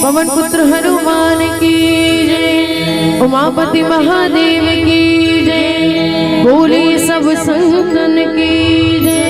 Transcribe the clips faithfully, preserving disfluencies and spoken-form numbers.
पवन पुत्र हनुमान की जय, उमापति महादेव की जय, बोले सब संतन की जय।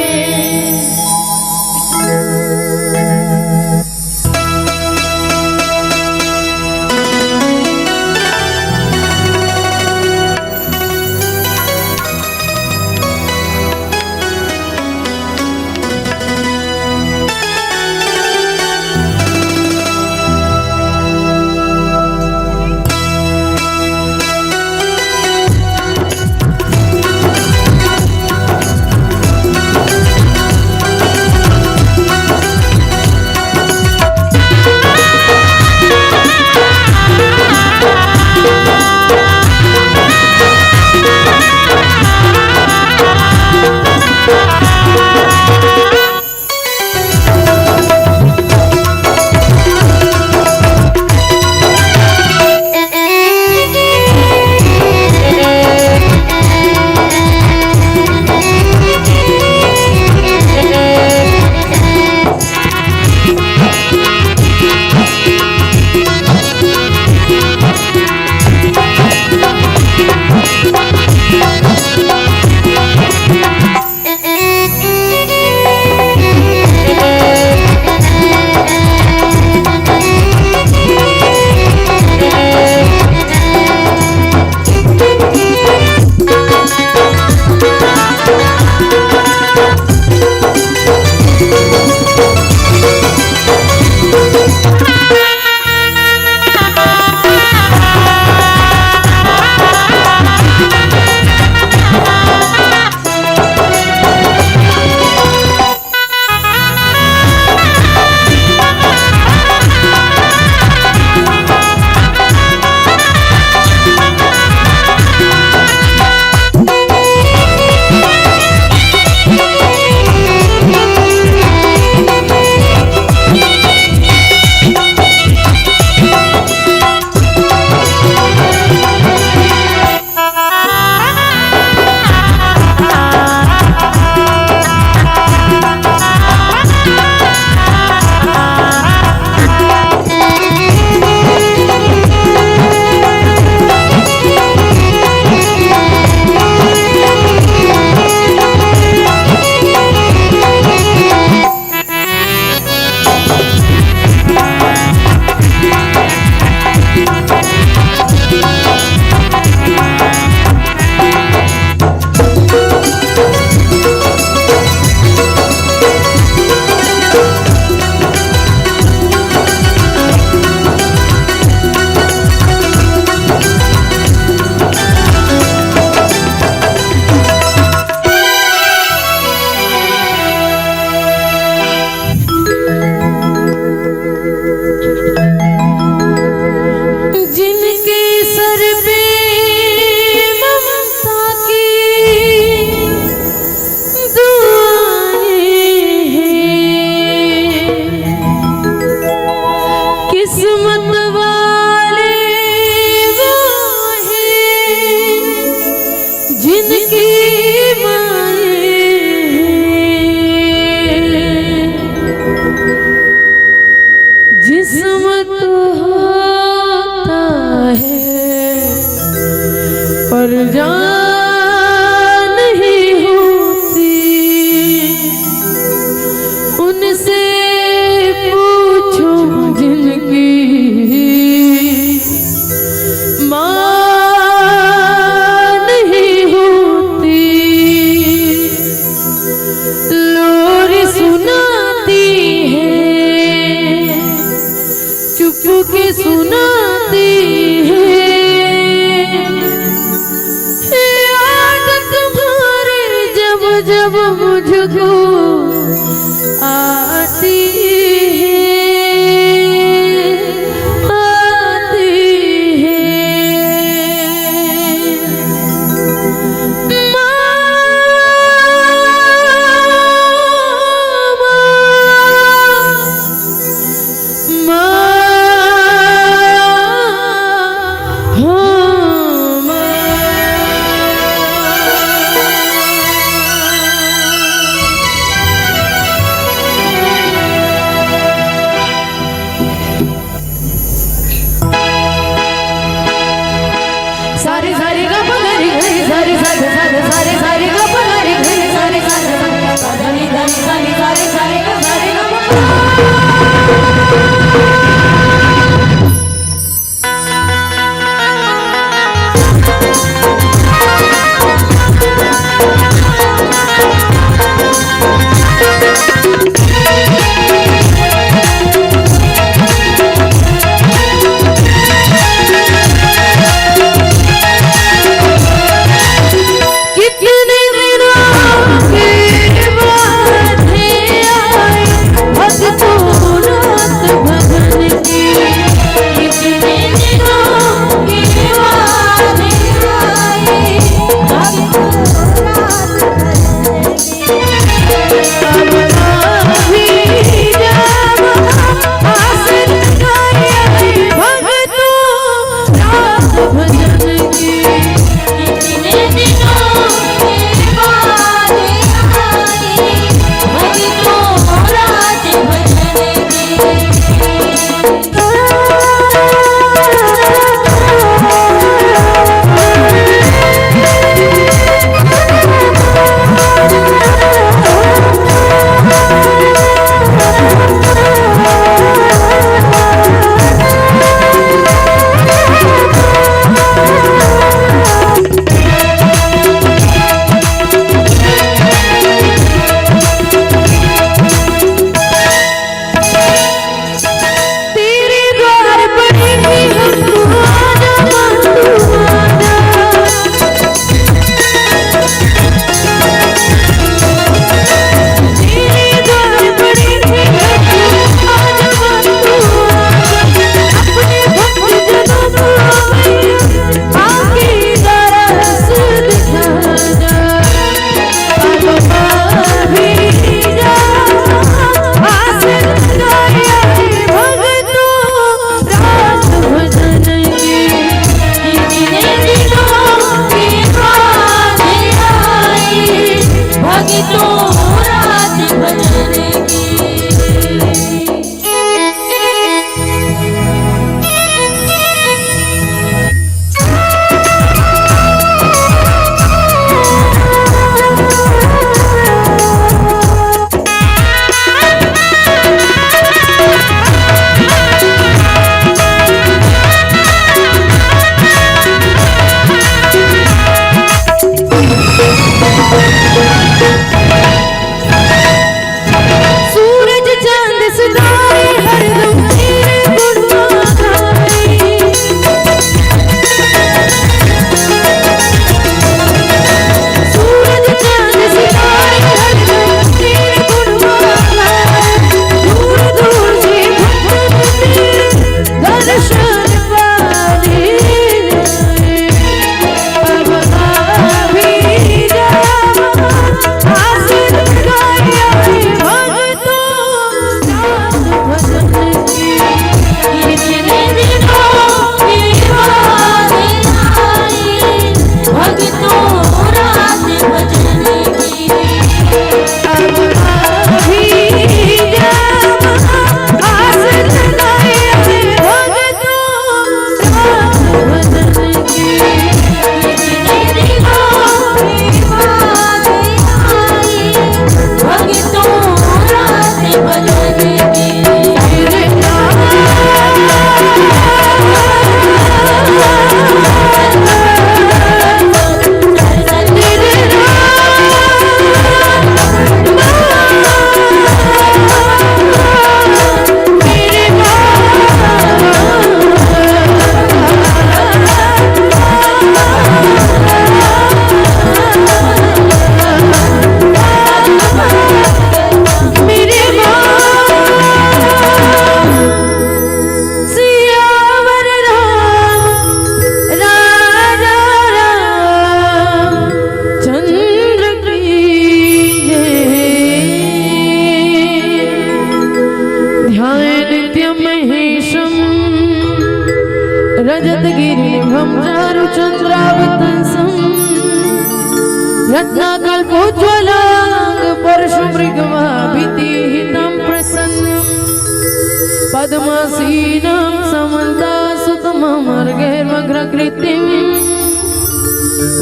जिनके सर पे ममता की दुआएं हैं, किस्मत वाले वो हैं, जिनकी माएं हैं। जिस्म तो होता है, पर जान नहीं होती। उनसे पूछो जिनकी माँ नहीं होती। लोरी सुनाती है, चुपके सुनाती है। याद तुम्हारी जब जब मुझको आती है, आती है। माँ, माँ, माँ। कितने दिनों के बाद आए भक्तों, रात भजन की। कितने दिनों के बाद आए भक्तों, रात भजन की।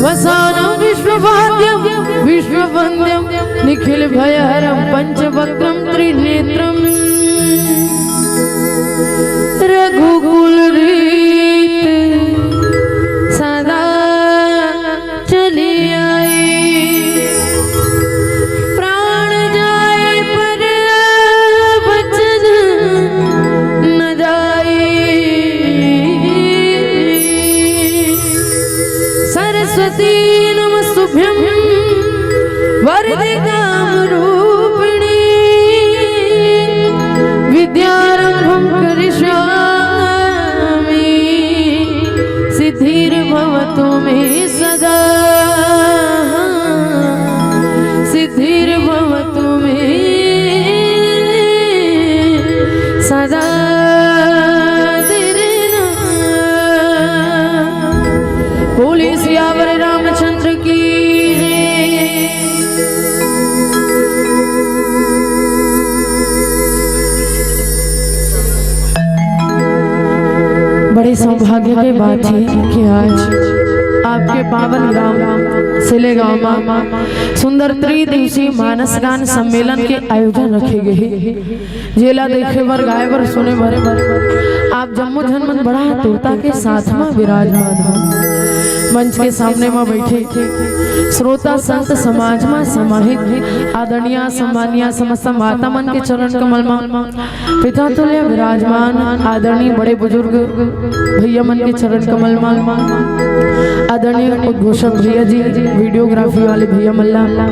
वसानं विश्ववाद्यं विश्ववन्द्यं निखिल भयहरं पंचवक्त्रं त्रिनेत्रं रघुकुल रीत सदा चली आई। प्राण जाए पर वचन न जाए। सरस्वती नमस्तुभ्यं वरदे काम रूपिणी। विद्यारंभं करिष्यामि सिद्धिर्भवतु मे सदा। सिद्धिर्भवतु मे सदा। बोले सियावर रामचंद्र की जय। बड़े सौभाग्य के बात हे कि आज आपके पावन ग्राम सिलेगांव मा सुंदर त्रिदिवसीय मानस गान सम्मेलन के आयोजन रखे गे हे। जेला देखे बर, गाए बर, सुने बर आप जम्मो झन मन बड़ा आतुरता के साथ मा विराजमान हो। मंच के सामने मा बैठे श्रोता संत समाज मा समाहित आदरणीय सम्मानीय समस्त माता मन के चरण कमल मा पिता तुल्य विराजमान आदरणीय बड़े बुजुर्ग भैया मन के चरण कमल मा आदरणीय उद्घोषक भैया जी, वीडियोग्राफी वाले भैया मन ला,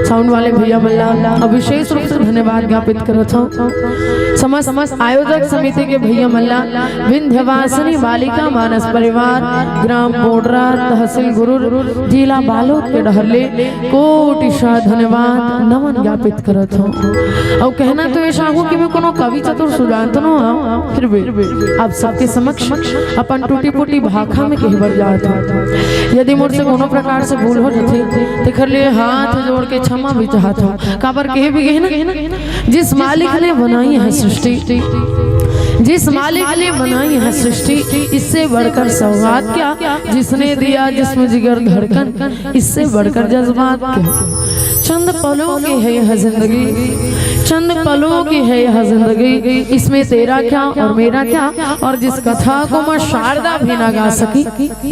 साउंड वाले भैया मन ला विशेष रूप से धन्यवाद ज्ञापित करत हूँ। समस्त, समस्त आयोजक समिति के भैया मन ला, विंध्यवासिनी बालिका मानस परिवार, ग्राम बोडरा, तहसील गुरूर, जिला बालोद के डहर ले कोटि शा धन्यवाद नमन ज्ञापित करत हूँ। अउ कहना तो ऐसा हो कि मैं कोनो कवि चतुर सुजान तो नो हूँ, फिर भी आप सबके समक्ष अपन टूटी फूटी भाखा में कहे बर जात हूँ। यदि मोर से कोनो प्रकार से भूल हो जाथे, तेखर लिए हाथ जोड़ के क्षमा भी चाहत हूँ। काबर कहे भी गए ना, जिस मालिक ने बनाई है सृष्टि, जिस मालिक ने बनाई है सृष्टि, इससे बढ़कर सौगात क्या, जिसने दिया जिस्म जिगर धड़कन, इससे बढ़कर जज्बात क्या। चंद पलों की है यह जिंदगी, चंद पलों की है यह जिंदगी, इसमें तेरा क्या और मेरा क्या, और जिस कथा को माँ शारदा भी ना गा सकी,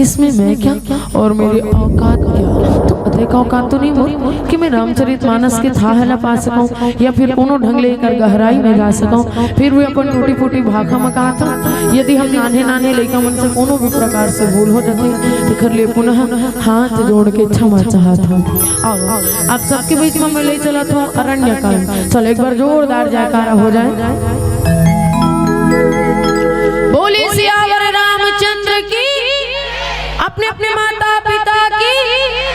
इसमें मैं क्या और मेरी औकात क्या। तो अतेक औकात तो नहीं मोर कि मैं रामचरित मानस के थाह ला पा सकूं या फिर कोनो ढंग ले एकर गहराई में जा सकूं। फिर भी अपन टूटी फूटी भाखा में कहा था, यदि हम नान्हे नान्हे लइका मन से कोनो भी प्रकार से भूल हो जाथे, तेखर लिए पुनः हाथ जोड़ के क्षमा चाहत हूँ। आओ, आप सबके बीच में मैं ले चलत हूँ अरण्यकांड। चलो, एक बार जोरदार जयकारा हो जाए। बोले सियावर रामचंद्र की, अपने अपने माता पिता की।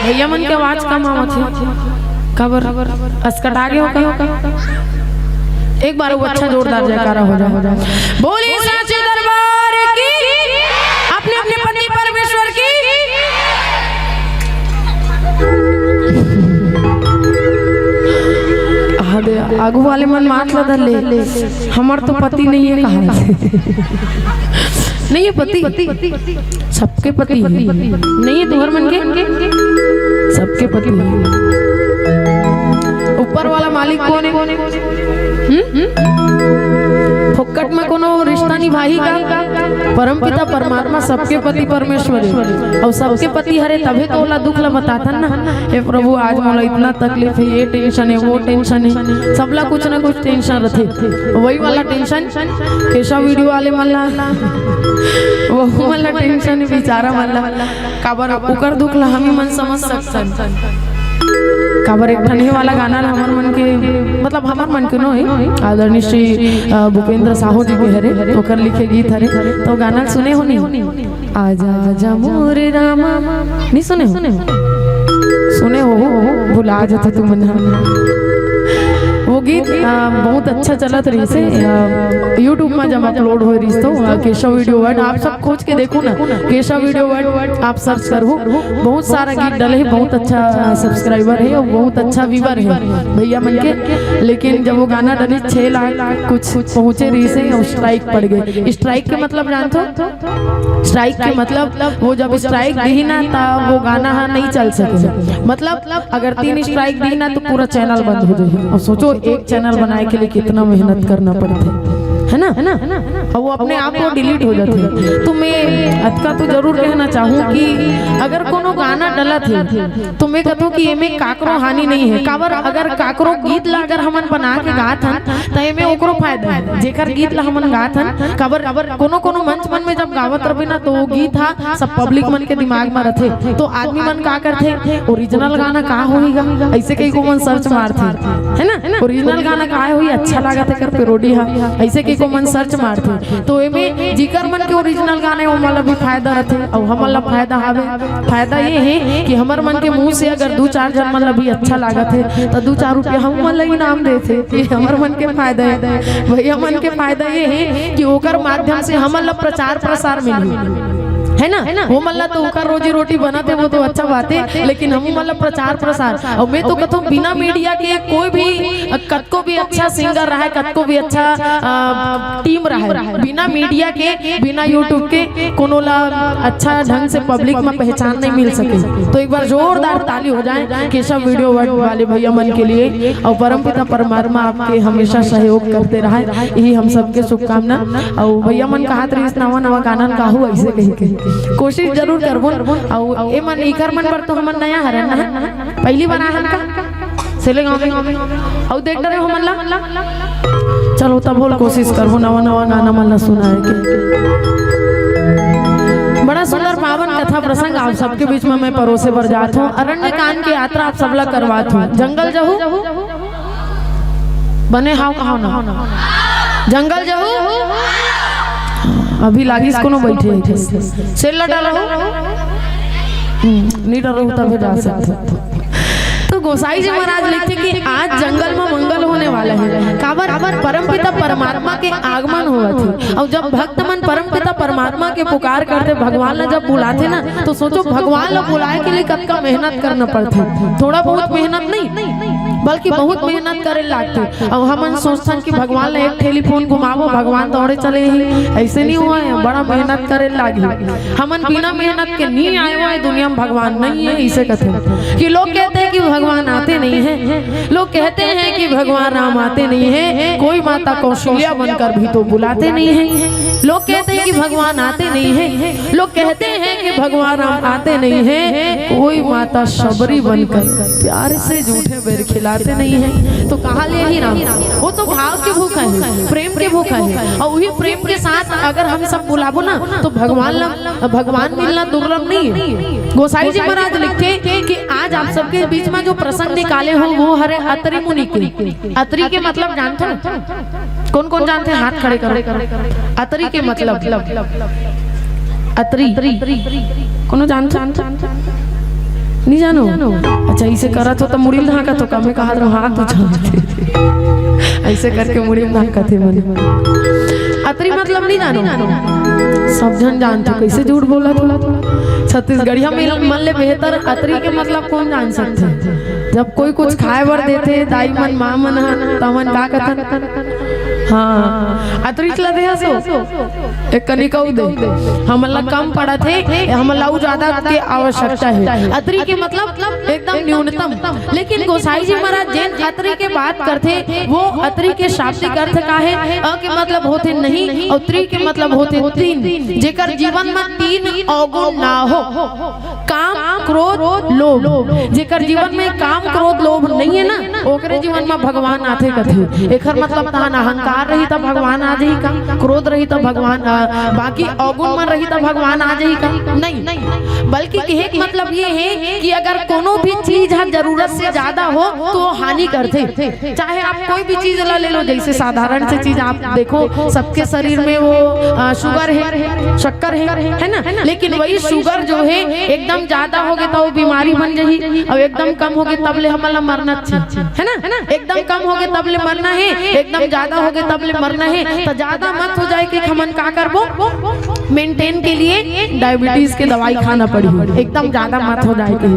भैया मन के आवाज कम आवत हे, काबर असकटा गे हो का? एक बार वो अच्छा जोरदार जयकारा हो जाए। बोले साचे दरबार की, अपने अपने पति परमेश्वर की। आहा दे, आगू वाले मन मात ला धर ले, हमर तो पति नहीं है, कहा नहीं है पति, सबके पति है। नहीं है तुहर मन के, सबके पति है। ऊपर वाला मालिक कौन है? हम्म? फोकट में कोनो रिश्ता निभाही का? परमपिता परमात्मा सबके पति परमेश्वर है, और सबके पति हरे तभे तो ओला दुख ला बताथन ना, "हे प्रभु, आज मोला इतना तकलीफ है, ये टेंशन है, वो टेंशन है।" सबला कुछ ना कुछ टेंशन रथे। वही वाला टेंशन केशव वीडियो वाले मन ला, वहू मन ला टेंशन है बेचारा मन ला। काबर ओकर दुख ला हम ही मन समझ सकथन। काबर एक ठन हे वाला गाना ला हमर मन के, मतलब हमर मन के नो हे, आदरणीय श्री, अ, भूपेंद्र साहू जी के हरे, ओकर लिखे गीत हरे, तो गाना ला सुने हो नहीं? आजा आजा मोरे रामा, नहीं सुने हो? सुने हो, भुला जाता तुमन ह। वो गीत, अ, बहुत अच्छा चलत रहिस हे, अ, YouTube में जब अपलोड होए रहिस तो, अ, केशव वीडियो वर्ल्ड, आप सब खोज के देखो ना, केशव वीडियो वर्ल्ड आप सर्च करो, बहुत सारा गीत डले हे, बहुत अच्छा सब्सक्राइबर हे और बहुत अच्छा व्यूअर हे भैया मन के। लेकिन जब वो गाना डले, छह लाख कुछ पहुंचे रहिस हे और स्ट्राइक पड़ गए। स्ट्राइक के मतलब जानथो? स्ट्राइक के मतलब, वो जब स्ट्राइक दिही ना, तब वो गाना ह नहीं चल सके। मतलब अगर तीन स्ट्राइक दिही ना, तो पूरा चैनल बंद हो जाही। और सोचो, एक चैनल बनाए के लिए कितना मेहनत करना पड़थे, है ना? और वो अपने आप वो डिलीट हो जाथे। तो मैं अतका तो जरूर कहना चाहूँ कि अगर कोनो गाना डलत हे, तो मैं कहूँ कि एमे काकरो हानि नहीं है। काबर, अगर काकरो गीत ला अगर हमन बना के गात हन, त एमे ओकरो फायदा है, जेकर गीत ला हमन गात हन। काबर, कोनो कोनो मंच मन में जब गावत रबे ना, तो वो गीत हा सब पब्लिक मन के दिमाग में रथे। तो आदमी मन का करथे, ओरिजिनल गाना का होही गा, ऐसे कई को मन सर्च मारथे, है ना? ओरिजिनल गाना का होही, अच्छा लागत हे, एकर पेरोडी हा, ऐसे कई को मन सर्च मारथे। तो एमे जिकर मन के ओरिजिनल गाना हे, ओमन ला भी फायदा रथे, अउ हमन ला फायदा हावे। फायदा ये हे कि हमर मन के मुंह से अगर दू चार झन मन ला भी अच्छा लागत हे, त दू चार रुपया हमन ला इनाम देथे। ये हमर मन के फायदा हे। भैया मन के फायदा ये हे कि ओकर माध्यम से हमन ला प्रचार प्रसार मिलही, है ना? वो मन ला तो ओकर रोजी रोटी बनत हे, वो तो अच्छा बात हे, लेकिन हमू मन ला प्रचार प्रसार। और मैं तो कहूँ, बिना मीडिया के कोई भी, अ, कतको भी अच्छा सिंगर रहे, कतको भी अच्छा, अ, टीम रहे, बिना मीडिया के, बिना YouTube के कोनो ला अच्छा ढंग से पब्लिक में पहचान नहीं मिल सके। तो एक बार जोरदार ताली हो जाए केशव वीडियो वर्ल्ड वाले भैया मन के लिए, और परमपिता परमात्मा आपके हमेशा सहयोग करते रहे, यही हम सबके शुभकामना। और भैया मन कहत रहिस, नवा नवा गाना गाहू ऐसे कही के कोशिश जरूर करबो। और ए मन, इकर मन बर तो हमन नया हरन ना, पहली बार आहन का सेले गाँव में। अउ देख डरे हो मन ला। चलो तब बोल, कोशिश करबो नवा नवा गाना मन ला सुनाए के। बड़ा सुंदर पावन कथा प्रसंग आप सबके बीच में मैं परोसे बर जात हूँ। अरण्य कांड की यात्रा आप सबला करवात हूँ। जंगल जहू बने हाव कहाव ना। जंगल जहू अभी लागिस कोनो बैठे हे। सेल ला डरहू? हम्म, नहीं डरहू तबे जा सकते। तो गोसाई जी महाराज लिखथे कि आज जंगल में मंगल होने वाला है। काबर? परमपिता परमात्मा के आगमन होवत हे। और जब भक्त मन परमपिता परमात्मा के पुकार करथे, भगवान ला जब बुलाथे ना, तो सोचो भगवान ला बुलाए के लिए कतका मेहनत करना पड़थे। थोड़ा बहुत मेहनत नहीं, बल्कि बहुत मेहनत करे लागथे। अउ हमन सोचथन कि भगवान ला एक टेलीफोन घुमाबो, भगवान दौड़े चले ही, ऐसे नहीं हुआ है, बड़ा मेहनत करे लागी। हमन बिना मेहनत के नहीं आए हुए दुनिया में भगवान नहीं है, इसे कहते हैं कि लोग कहते हैं कि भगवान आते नहीं है, लोग कहते हैं कि भगवान राम आते नहीं है, कोई माता कौशल्या बनकर भी तो बुलाते नहीं है। लोग कहते हैं कि भगवान आते नहीं है, लोग कहते हैं कि भगवान राम आते नहीं है, कोई माता शबरी बनकर प्यार से जूठे बेर खिलाते नहीं है। तो कहाँ ले ही राम? वो तो भाव के भूखा है, प्रेम के भूखा है। और वही प्रेम के साथ अगर हम सब बुलाबो ना, तो भगवान ला, भगवान मिलना दुर्लभ नहीं है। गोसाई जी महाराज लिखथे कि आज आप सबके बीच में जो प्रसंग निकाले हो, वो हरे अत्रि मुनि के। अत्रि के मतलब जानथो? कौन कौन जानथे, हाथ खड़े करो। अत्रि के मतलब, अत्रि कोनो जानथो? नहीं जानो? अच्छा, इसे करत हो तो मुड़ी ल ढांकत हो, कमे कहा रहो, हाँ, तू जानथे। ऐसे करके मुड़ी ल ढांकत हे मन। अत्रि मतलब नहीं जानो? सब झन जानथे, कैसे झूठ बोलत हो? छत्तीसगढ़िया में मन ले बेहतर अत्रि के मतलब कौन जान सकथे? जब कोई कुछ खाए बर देथे, दाई मन, माँ मन ह, तमन का कथन? हाँ, अत्रि ला दे हसो, एक कनिका अउ दे। हमन ला कम पड़त हे, हमन ला अउ ज्यादा के आवश्यकता है। अत्रि के मतलब एकदम न्यूनतम। लेकिन गोसाई जी महाराज जेन अत्रि के बात करथे, वो अत्रि के शाब्दिक अर्थ का है? अ के मतलब होथे नहीं, और त्रि के मतलब होथे तीन। जेकर जीवन में तीन अवगुण ना हो, काम, क्रोध, लोभ, जेकर जीवन में काम, क्रोध, लोभ नहीं है ना, ओकरे जीवन में भगवान आथे कथे। एकर मतलब तहन अहंकार अहंकार रही त भगवान आ जाही का? क्रोध रही त भगवान, अ, बाकी अवगुण मन रही त भगवान आ जाही का? नहीं। बल्कि कहे के मतलब ये है कि अगर कोनो भी चीज ह जरूरत से ज्यादा हो तो वो हानि करथे। चाहे आप कोई भी चीज ला ले लो, जैसे साधारण से चीज आप देखो, सबके शरीर में वो, अ, शुगर है, शक्कर है, है ना? लेकिन वही शुगर जो है एकदम ज्यादा हो गए तो वो बीमारी बन जाही, और एकदम कम हो गए तब ले हमन ला मरना चाहिए, है ना? एकदम कम हो गए तब ले मरना है, एकदम ज्यादा हो गए तब ले मरना है। तो ज्यादा मत हो जाए कि हमन का करबो, मेंटेन के लिए डायबिटीज के दवाई खाना पड़ी, एकदम ज्यादा मत हो जाए के,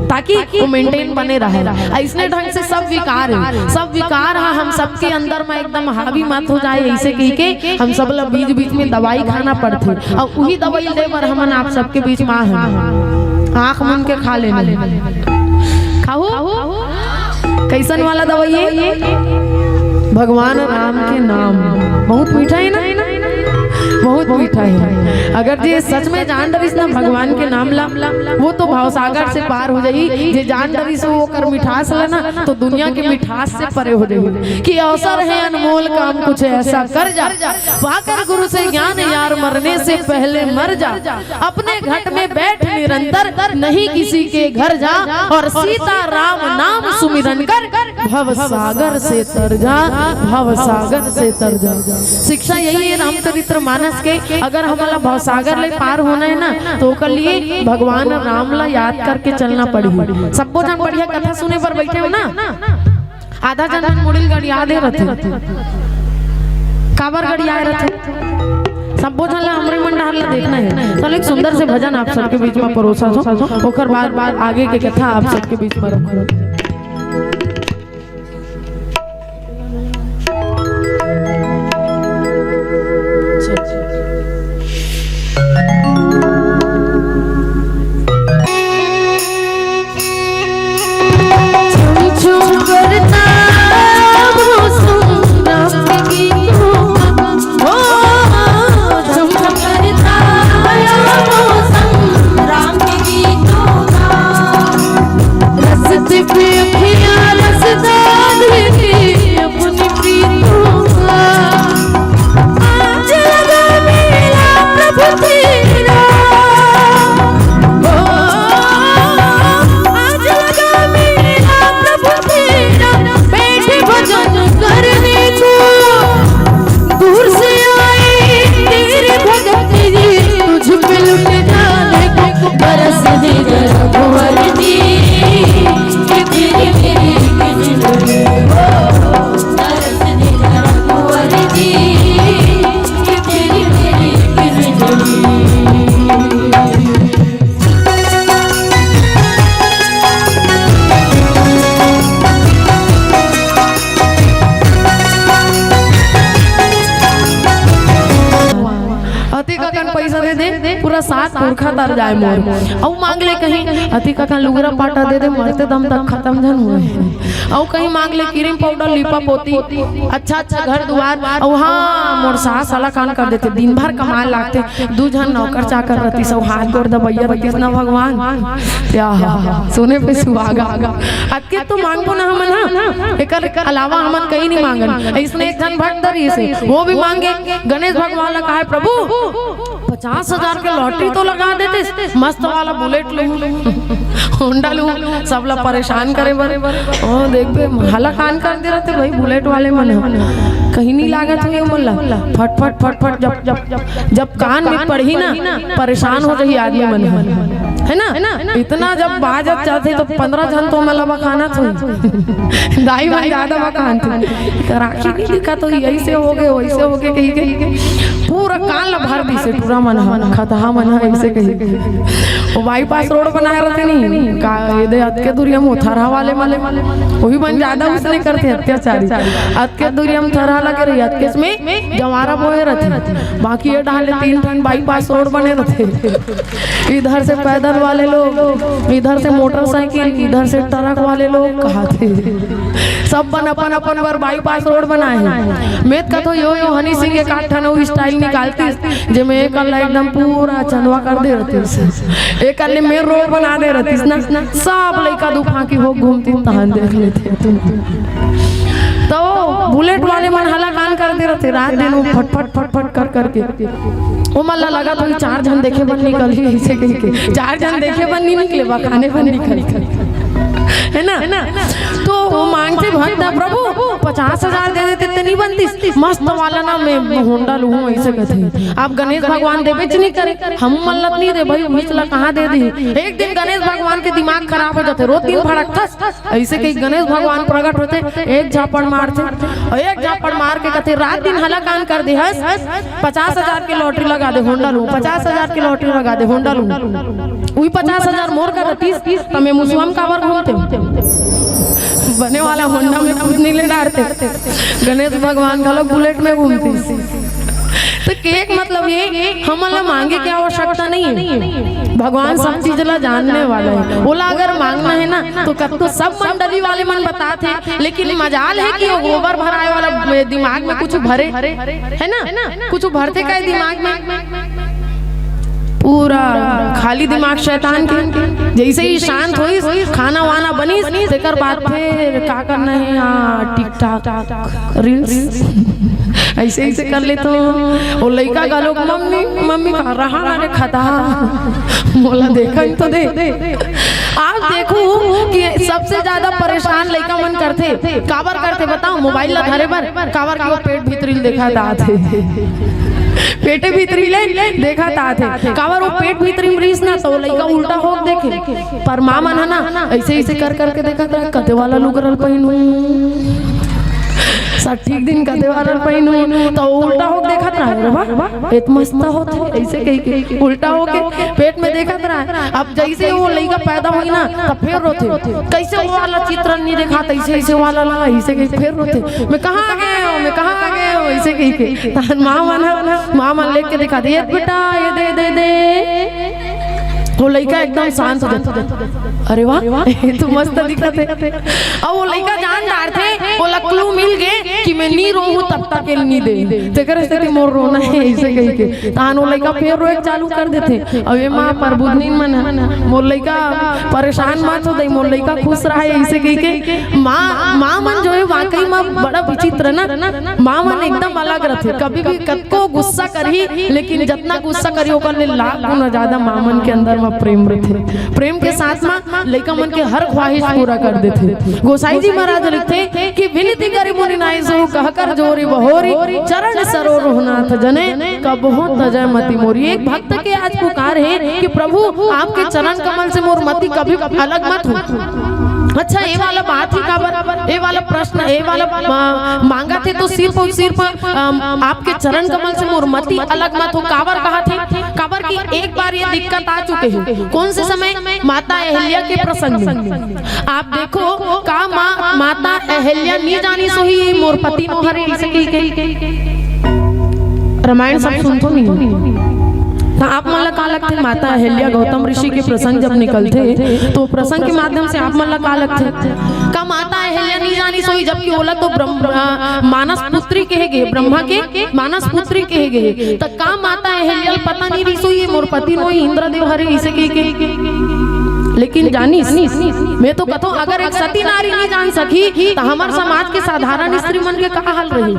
ताकि वो मेंटेन बने रहे। ऐसने ढंग से सब विकार है, सब विकार है हम सबके अंदर में एकदम हावी मत हो जाए, ऐसे कह के हम सब ला बीच बीच में दवाई खाना पड़थे। और वही दवाई ले बर हमन आप सबके बीच में आए हन। आंख मन के खा लेना। खाहू? कैसन वाला दवाई है? भगवान राम के नाम। बहुत मीठा है ना? बहुत मीठा है। अगर जे सच में जान डरिस ना भगवान के नाम ला, वो तो भवसागर से पार हो जाही। जे जान डरिस वो ओकर मिठास ला ना, तो दुनिया के मिठास से परे हो जाही। कि अवसर है अनमोल, काम कुछ ऐसा कर जा, पाकर गुरु से ज्ञान यार, मरने से पहले मर जा। अपने घट में बैठ निरंतर, नहीं किसी के घर जा, और सीता राम नाम सुमिरन कर, भव सागर से तर जा, भव सागर से तर जा। शिक्षा यही है रामचरित्र मानस के, अगर हमला भव सागर ले पार होना है ना, तो ओकर लिए भगवान राम ला याद करके चलना पड़ही। सब्बो झन बढ़िया कथा सुने बर बैठे हो ना, आधा झन मन मुड़ी ल गड़िया दे रथे। काबर गड़ियाए रथे? सब्बो झन ला हमरे मन डहर ला देखना है। चलो, एक सुंदर से भजन आप सबके बीच में परोसा दो, ओकर बाद, बाद आगे के कथा आप सबके बीच में रखो। अतिक अकन पैसा दे दे, पूरा सात पुरखा तर जाए मोर। अउ मांग ले कहीं, अतिक अकन लुगरा पाटा दे दे, मरते दम तक खतम झन होए। अउ कहीं मांग ले क्रीम पाउडर, लीपा पोती, अच्छा अच्छा घर दुआर। अउ हाँ, मोर सास अलग कान कर देथे, दिन भर कमाए लागथे, दू झन नौकर चाकर रतिस, अउ हाथ गोड़ दबइया रतिस ना भगवान। या हा, सुने पे सुहागा। अतके तो मांगबो ना हमन, हाँ। एकर अलावा हमन कहीं नहीं मांगन। इसने एक झन भक्त धरिस हे, वो भी मांगे। गणेश भगवान ला कहे, "प्रभु, पचास हजार के लॉटरी तो लगा देते, मस्त वाला बुलेट लूं, होंडा लूं, सबला परेशान करे बर।" ओ, देखबे, हलाकान कर दे रहिथे भाई, बुलेट वाले मन ह। कहीं नहीं लागत हे ओमन ला। फट, फट, फट, फट, जब, जब, जब कान में पड़ही ना, परेशान हो जाही आदमी मन ह। है ना? इतना जब बाजत जाथे तो पंद्रह झन तो ओमन ला बखानत होही। दाई मन ज्यादा बखानथे। राखी नहीं दिखा तो ऐसे हो गए, वैसे हो गए, कही, कही, कही। पूरा कान ला भर दिसे, टूरा मन ह, खतहा मन ह, ऐसे कही। वो बाईपास रोड बनाए रहिथे नहीं, का, ये दे अतके दुरिया में थरहा वाले मन, वही मन ज्यादा उसने करथे अत्याचारी। अतके दुरिया में थरहा लगे रही, अतके में जवारा बोए रहिथे, बाकी ये डाले तीन ठन बाईपास रोड बने रहिथे। इधर से पैदल वाले लोग, इधर से मोटरसाइकिल, इधर से ट्रक वाले लोग, कहाथे। सब मन अपन अपन बर बाईपास रोड बनाए हे। मैं त कथो यो, यो हनी सिंह एक आठ ठन अउ स्टाइल निकालतिस, जेमे एक ला एकदम पूरा चंदवा कर दे रहितिस, एक ले मेन रोड बना दे रहितिस ना, सब लइका दू फांकी हो घूमतिस, तहन देख लेते। तो बुलेट वाले मन हलाकान कर दे रथे, रात दिन वो फट फट फट फट कर करके। ओ मन ला लगत होही, चार झन देखे बर निकलही, अइसे कहिके। चार झन देखे बर नहीं निकले, बखाने बर निकलही, है ना? तो वो मांगथे भक्त ह, "प्रभु, पचास हजार दे देते त नहीं बनतिस? मस्त वाला ना मैं होंडा लूहूं," अइसे कथे। अब गणेश भगवान देबेच नहीं करे, हम मन ला नहीं दे भाई, बीच ला कहाँ दे दी? एक दिन गणेश भगवान के दिमाग खराब हो जाथे, रोज दिन भड़कथस। अइसे कहिके गणेश भगवान प्रगट होथे, एक झापड़ मारथे, अउ एक झापड़ मार के कथे, "रात दिन हलाकान कर दे हस, पचास हजार के लॉटरी लगा दे, होंडा लूं, पचास हजार के लॉटरी लगा दे, होंडा लूं।" उही पचास हजार मोर कर रतिस, त मैं मुसवा म काबर घूमतेंव? बने वाला होंडा में खुद नहीं ले डारते। गणेश भगवान घलो बुलेट में घूमतिस। तो केक मतलब ये, हमन ला मांगे के आवश्यकता नहीं है। भगवान सब चीज ला जानने वाला है। ओला अगर मांगना है ना, तो कतको सब मंडली वाले मन बताथे, लेकिन मजाल है कि वो गोबर भराए वाला दिमाग में कुछ भरे, है ना? कुछ भरथे का दिमाग में? पूरा खाली दिमाग शैतान के। जइसे ही शांत होइस, खाना वाना बनिस, तेकर बाद फिर का करना है? हाँ, टिकटॉक, रील्स, अइसे अइसे कर लेथों। वो लइका घलोक, "मम्मी, मम्मी, का रहा ना रे खाता, मोला देखा ही तो दे।" आप देखो कि सबसे ज्यादा परेशान लइका मन करथे। काबर करथे बताओ? मोबाइल ला धरे बर, काबर कि वो पेट भीतरी ल देखत आथे। पेटे भीतरी ले देखत आथे। काबर वो पेट भीतरी में रहिस ना, तो लइका उल्टा होके देखे। पर माँ मन ह ना, अइसे अइसे कर करके देखत रहे, "कते वाला लुगरा ल पहिनूं, सठिक दिन कते वाला ल पहिनूं।" तो उल्टा होके देखत रहे, "अरे वाह, एत मस्त होत हे," अइसे कहिके उल्टा होके पेट में देखत रहे। अब जइसे वो लइका पैदा होही ना, तब फिर रोथे, "कइसे वो वाला चित्र नहीं देखा, तइसे अइसे वाला ला," अइसे कहिके फिर रोथे, "मैं कहाँ आ गए हो, मैं कहाँ आ गए हो?" अइसे कहिके। तहन माँ मन ह, माँ मन लेके दिखा दे, "ये बेटा, ये दे, दे, दे।" वो लइका एकदम शांत हो जाथे, "अरे वाह, ये तो मस्त दिखत हे।" अब वो लइका जान डारथे, ओला क्लू मिल गे कि मैं नी रोहूं तब तक ये नी दे। तेकर सेती मोर रोना है, अइसे कहिके। तहान वो लइका फिर रोए चालू कर देथे। अब ये माँ परबुधनिन मन ह, "मोर लइका परेशान मत हो दई, मोर लइका खुश रहे," अइसे कहिके। माँ, माँ मन जो है वाकई में बड़ा विचित्र ना, माँ मन एकदम अलग रथे। कभी भी कतको गुस्सा करही, लेकिन जतना गुस्सा करही ओकर ले लाख गुना ज्यादा माँ मन के अंदर में प्रेम रथे। प्रेम के साथ में लइका मन के हर ख्वाहिश पूरा कर देथे। गोसाई जी महाराज लिखथे कि "विनती करी मुनि नाई सो, कहकर जोरी बहोरी, चरण सरोज रघुनाथ जने, कबहु तजय मति मोरी।" एक भक्त के आज पुकार है कि "प्रभु, आपके चरण कमल से मोर मति कभी अलग मत हो।" अच्छा, ये वाला बात ही काबर, ये वाला प्रश्न, ये वाला, अ, मांगथे तो सिर्फ और सिर्फ, अ, "आपके चरण कमल से मोर मति अलग मत हो।" काबर कहथे? काबर कि एक बार ये दिक्कत आ चुके हे। कौन से समय? माता अहिल्या के प्रसंग में। आप देखो, का माँ, माता अहिल्या नी जानिस होही मोर पति नो हरे, अइसे कहिके? रामायण सब सुनथो नहीं? त आप मन ला का लगथे, माता अहिल्या गौतम ऋषि के प्रसंग जब निकलथे, तो प्रसंग के माध्यम से आप मन ला का लगथे? का माता अहिल्या नी जानिस होही, जबकि ओला तो ब्रह्म, अ, मानस पुत्री कहे गे, ब्रह्मा के मानस पुत्री कहे गे? त का माता अहिल्या ल पता नहीं रहिस होही, ये मोर पति नो ही इंद्रदेव हरे, अइसे कहिके? लेकिन जानिस, मैं तो कथों, अगर एक सती नारी नहीं जान सकी, त हमर समाज के साधारण स्त्री मन के का हाल रही,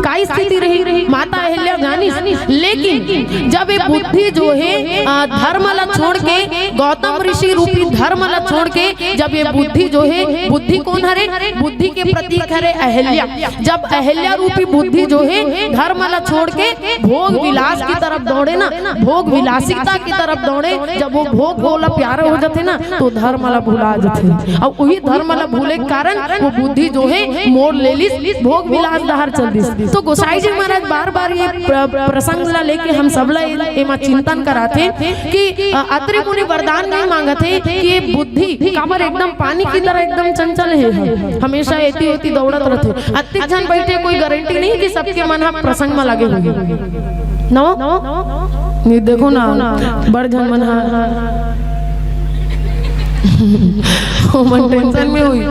का स्थिति रही? माता अहिल्या जानिस, लेकिन जब ये बुद्धि जो है, अ, धर्म ला छोड़ के, गौतम ऋषि रूपी धर्म ला छोड़ के, जब ये बुद्धि जो है, बुद्धि कौन हरे? बुद्धि के प्रतीक हरे अहिल्या। जब अहिल्या रूपी बुद्धि जो है, धर्म ला छोड़ के भोग विलास की तरफ दौड़े ना, भोग विलासिता की तरफ दौड़े, जब वो भोग ओला प्यारा हो जाथे ना, तो धर्म ला भुला जाथे। अउ उही धर्म ला भूले के कारण वो बुद्धि जो है, मोर ले लिस, भोग विलास डहर चल दिस। तो गोसाई जी महाराज बार बार ये प्र-, प्रसंग ला लेके हम सब ला ए-, एमा चिंतन कराथे कि, अ, अत्रि मुनि वरदान नहीं मांगथे कि ये बुद्धि काबर एकदम पानी की तरह एकदम चंचल है, हमेशा एती ओती दौड़त रहथे। अतेक झन बैठे, कोई गारंटी नहीं कि सबके मन ह प्रसंग म लगे होही। नो? नहीं, देखो ना, बड़ झन मन ह ओमन टेंशन में होही,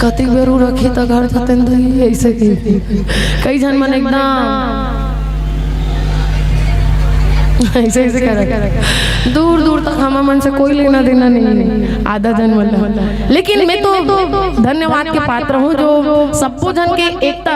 "कतिक बेर उ रखी त घर जातेन दही," अइसे कहिथे। कई झन मन एकदम ऐसे, ऐसे कर, दूर दूर तक हमर मन से कोई लेना देना नहीं है, आधा जन मन ला। लेकिन मैं तो धन्यवाद के पात्र हूँ, जो सब्बो झन के एकता,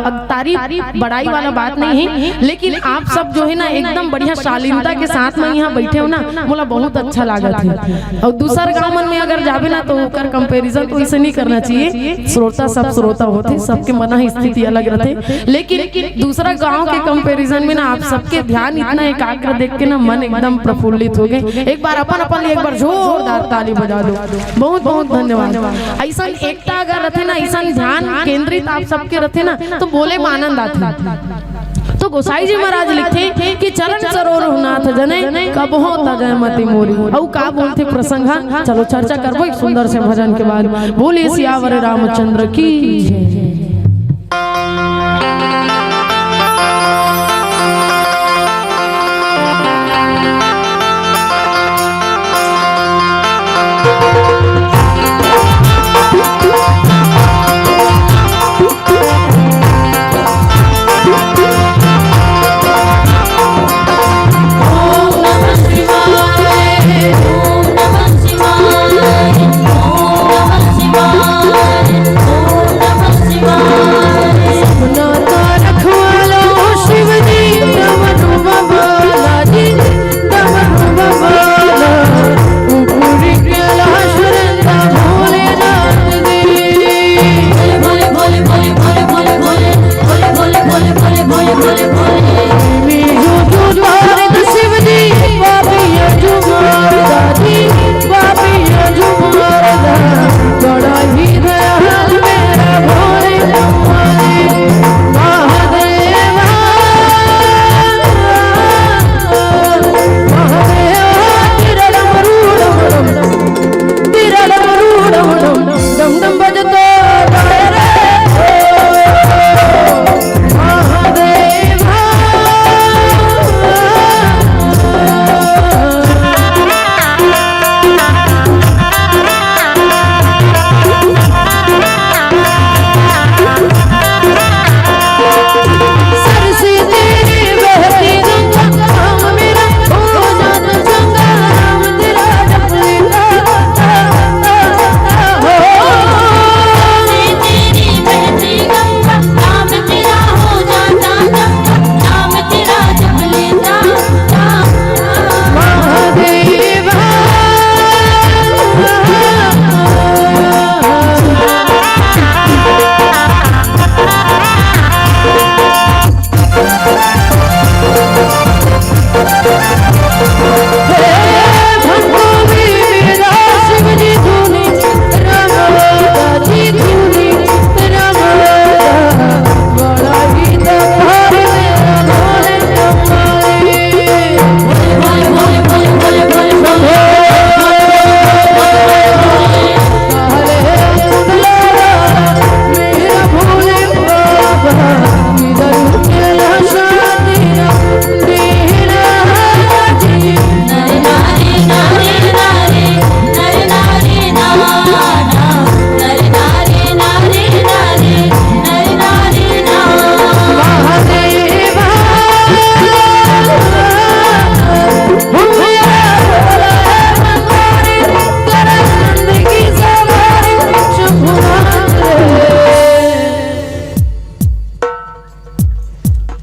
अ, तारीफ बड़ाई वाला बात नहीं है, लेकिन आप सब जो है ना, एकदम बढ़िया शालीनता के साथ में यहाँ बैठे हो ना, मोला बहुत अच्छा लागत है। और दूसर गांव मन में अगर जाबे ना, तो ओकर कंपैरिजन तो इसे नहीं करना चाहिए। श्रोता सब श्रोता होते, सबके मन स्थिति अलग रहते, लेकिन दूसरा गांव के कंपैरिजन में ना, आप सबके ध्यान इतना एकाग्र देख के ना, मन एकदम प्रफुल्लित हो गए। एक बार अपन अपन लिए एक बार जोरदार ताली बजा दो। बहुत बहुत धन्यवाद। ऐसा एकता अगर रहते ना, ऐसा ध्यान केंद्रित आप सबके रहते ना, तो बोले में आनंद आते। तो गोसाई जी महाराज लिखते कि "चरण सरोज रघुनाथ जनै, कबहूँ तजै मति मोरी।" अउ का बोलथे प्रसंग ह? चलो चर्चा करबो एक सुंदर से भजन के बाद। बोलिए सियावर रामचंद्र की जय।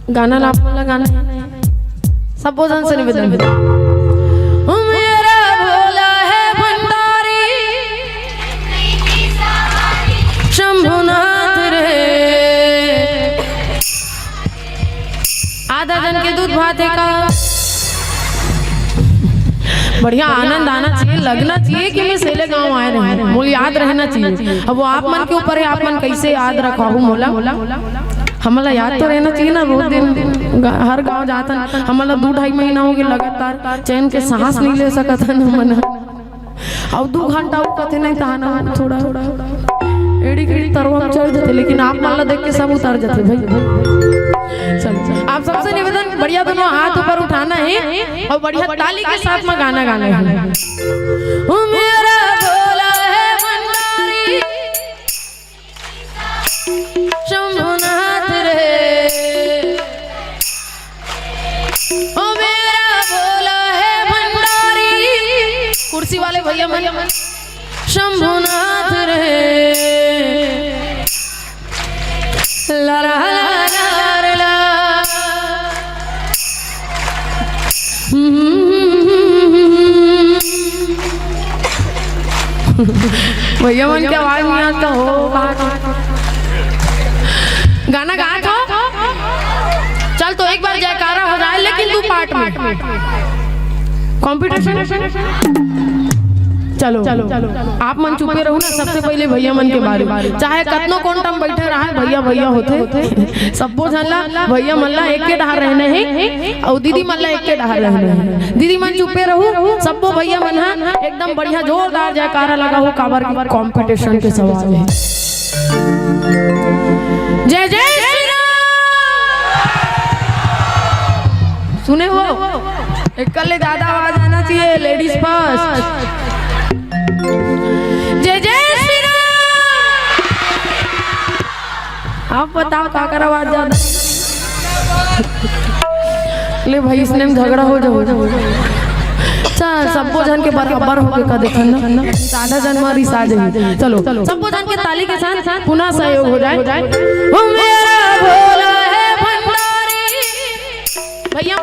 गाना ला, आप मन ला गाना, सब्बो झन से निवेदन। मेरा भोला है भंडारी, शंभुनाथ रे। आधा जन के दूध भात हे का? बढ़िया आनंद आना चाहिए, लगना चाहिए कि मैं सेले गांव आए रहेंव, मोला याद रहना चाहिए। अब वो आप मन के ऊपर है, आप मन कैसे याद रखवाहू मोला। हमला याद तो रहना चाहिए ना, रोज दिन गा-, हर गांव जाथन, हमला दू ढाई महीना हो गए लगातार चैन के सांस नहीं ले सकत हन हमन। अउ दू घंटा वो कथे नहीं तहाना थोड़ा एड़ी केड़ी तरवा में चढ़ जाथे, लेकिन आप मन ला देख के सब उतर जाथे भाई। चल, आप सबसे निवेदन, बढ़िया दोनों हाथ ऊपर उठाना है और बढ़िया ताली के साथ में गाना गाना है। ओ मेरा भोला है भंडारी, शंभुनाथ रे, ओ मेरा शंभुनाथ रे, ला ला ला ला ला। भैया मन के आवाज नहीं आता हो। गाना गात हो? चल तो एक बार जयकारा हो जाए, लेकिन तू पार्ट में। कंपटीशन। चलो, आप मन चुपे रहू ना। सबसे पहले भैया मन के बारे में, चाहे कतनो कोंटा म बैठे रहा, भैया भैया होथे। सब्बो झन ला, भैया मन ला एक के डहार रहना हे, अउ दीदी मन ला एक के डहार रहना हे। दीदी मन चुपे रहू, सब्बो भैया मन हा एकदम बढ़िया जोरदार जयकारा लगाहू, काबर के कंपटीशन के सवाल हे। जय जय श्री राम। सुने हो, एक ले ज्यादा आवाज आना चाहिए, लेडीज फर्स्ट। जय जय श्री राम। आप बताओ, काकर आवाज ज्यादा? ले भाई, इसने में झगड़ा हो जाओ। चल, सब्बो झन के बराबर होके का देखन ना, आधा झन मारी साज ही। चलो, सब्बो झन के ताली के साथ पुनः सहयोग हो जाए। ओ मेरा भोला है भंडारी। भैया,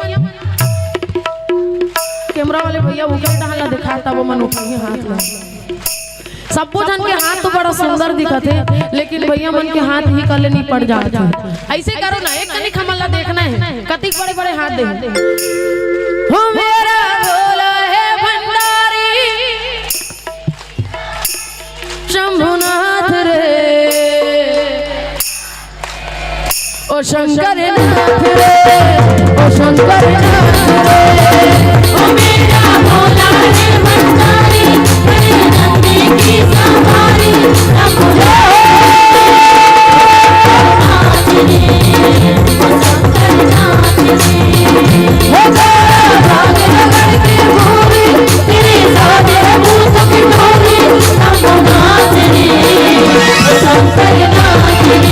कैमरा वाले भैया, वो क्या डाला दिखाता, वो मन उठाइए हाथ ला। सब्बो झन के हाथ तो बड़ा सुंदर दिखत हे, लेकिन भैया मन के हाथ ही कले नहीं पड़ जात हे। ऐसे करो ना, एक कनिक हमन ला देखना हे, कतिक बड़े-बड़े हाथ दे। हो मेरा भोला है भंडारी, शंभुनाथ रे। ओ शंकर नाथ रे, ओ शंकर नाथ रे। ओ मेरा भोला रे भंडारी, बड़े रंगे की सवारी, रघुनाथ रे, ओ शंकर नाथ रे। ओ गौरा भाग रगड़ के भोरे, तेरे साथ है भूत की टोली, रघुनाथ रे, ओ शंकर नाथ रे।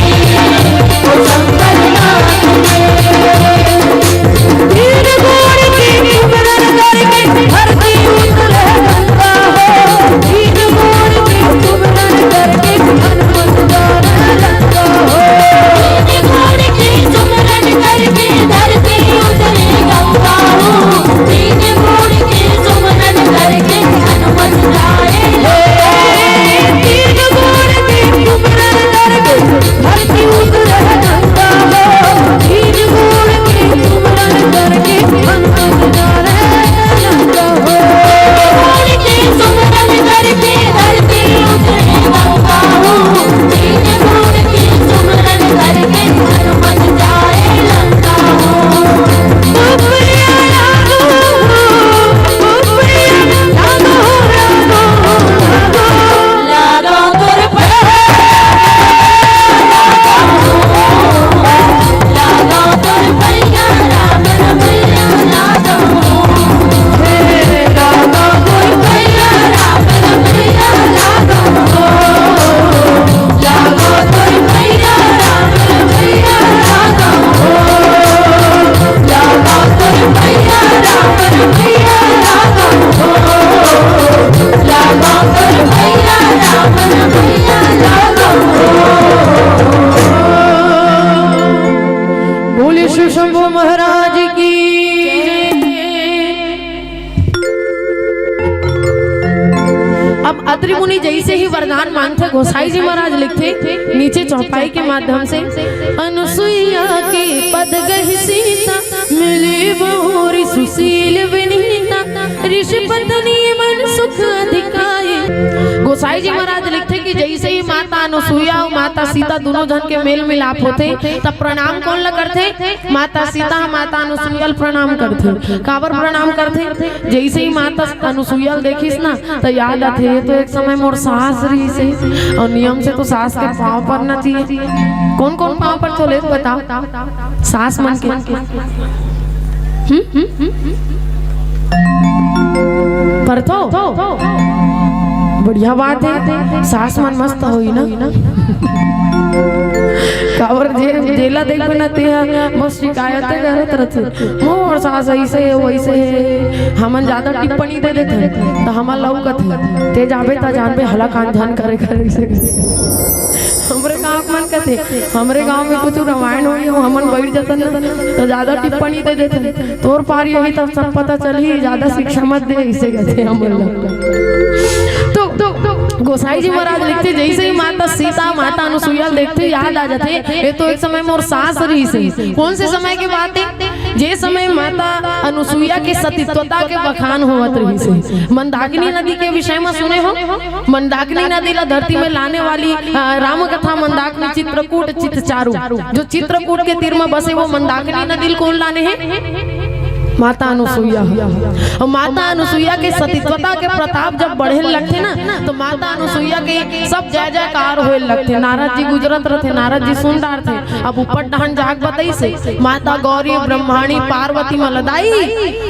बोले शिव शंभो महाराज की। अब अत्रि मुनि जैसे ही वरदान मांगथे, गोसाई जी महाराज लिखथे नीचे चौपाई के माध्यम से, अनुसुईया के पद गहि सीता, मिली बहुरि सुसील विनीता, ऋषि पत्नी मन सुख अधिकाई। गोसाई जी महाराज लिखथे कि जैसे ही माता अनुसुईया अउ माता सीता दोनों झन के मेल मिलाप होथे, तब प्रणाम कोन ला करथे? माता सीता ह माता अनुसुईया ल प्रणाम करथे। काबर प्रणाम करथे? जैसे ही माता अनुसुईया ल देखिस ना, त याद आथे, ये तो एक समय मोर सास रहिस हे, अउ नियम से तो सास के पाँव परना चाहिए। कोन कोन पाँव परथो ले बताओ? सास मन के। हम्म? परथो? बढ़िया बात हे, सास मन मस्त होई ना। काबर जे, जेला देखबे ना, तेहा बस शिकायत करत रथे, मोर सास ऐसे हे, वैसे हे, हम मन ज्यादा टिप्पणी दे देथे, त हमन ला कथे, "ते जाबे त जानबे, हला कान झन करे कर।" हमरे गाँव के मन कथे, "हमरे गाँव में कुछ रामायण होही, हमन बैठ जतन ना, त ज्यादा टिप्पणी दे देथे, तोर पारी होही, तब सब पता चलही, ज्यादा शिक्षा मत दे," इसे कथे हमन ला। तो गोसाई जी महाराज लिखथे, जैसे ही माता सीता, माता अनुसुईया देखथे, याद आ जाथे, ये तो एक समय मोर सास रहिस हे। कौन से समय के बात है? जे समय माता अनुसुईया के सतीत्वता के बखान होवत रहिस हे। मंदाकिनी नदी के विषय में सुने हो? मंदाकिनी नदी ला धरती में लाने वाली, अ, राम कथा मंदाकिनी चित्रकूट चित्तचारू, जो चित्रकूट के तीर में बसे, वो मंदाकिनी नदी ला कौन लाने हे? माता अनुसुईया। और माता अनुसुईया के सतीत्वता के प्रताप जब बढ़े लगथे ना, तो माता अनुसुईया के सब जय जयकार होए लगथे। नारद जी गुजरत रथे, नारद जी सुन डारथे। अब ऊपर डहन जाके बताइस हे, "माता गौरी ब्रह्माणी पार्वती मलदाई,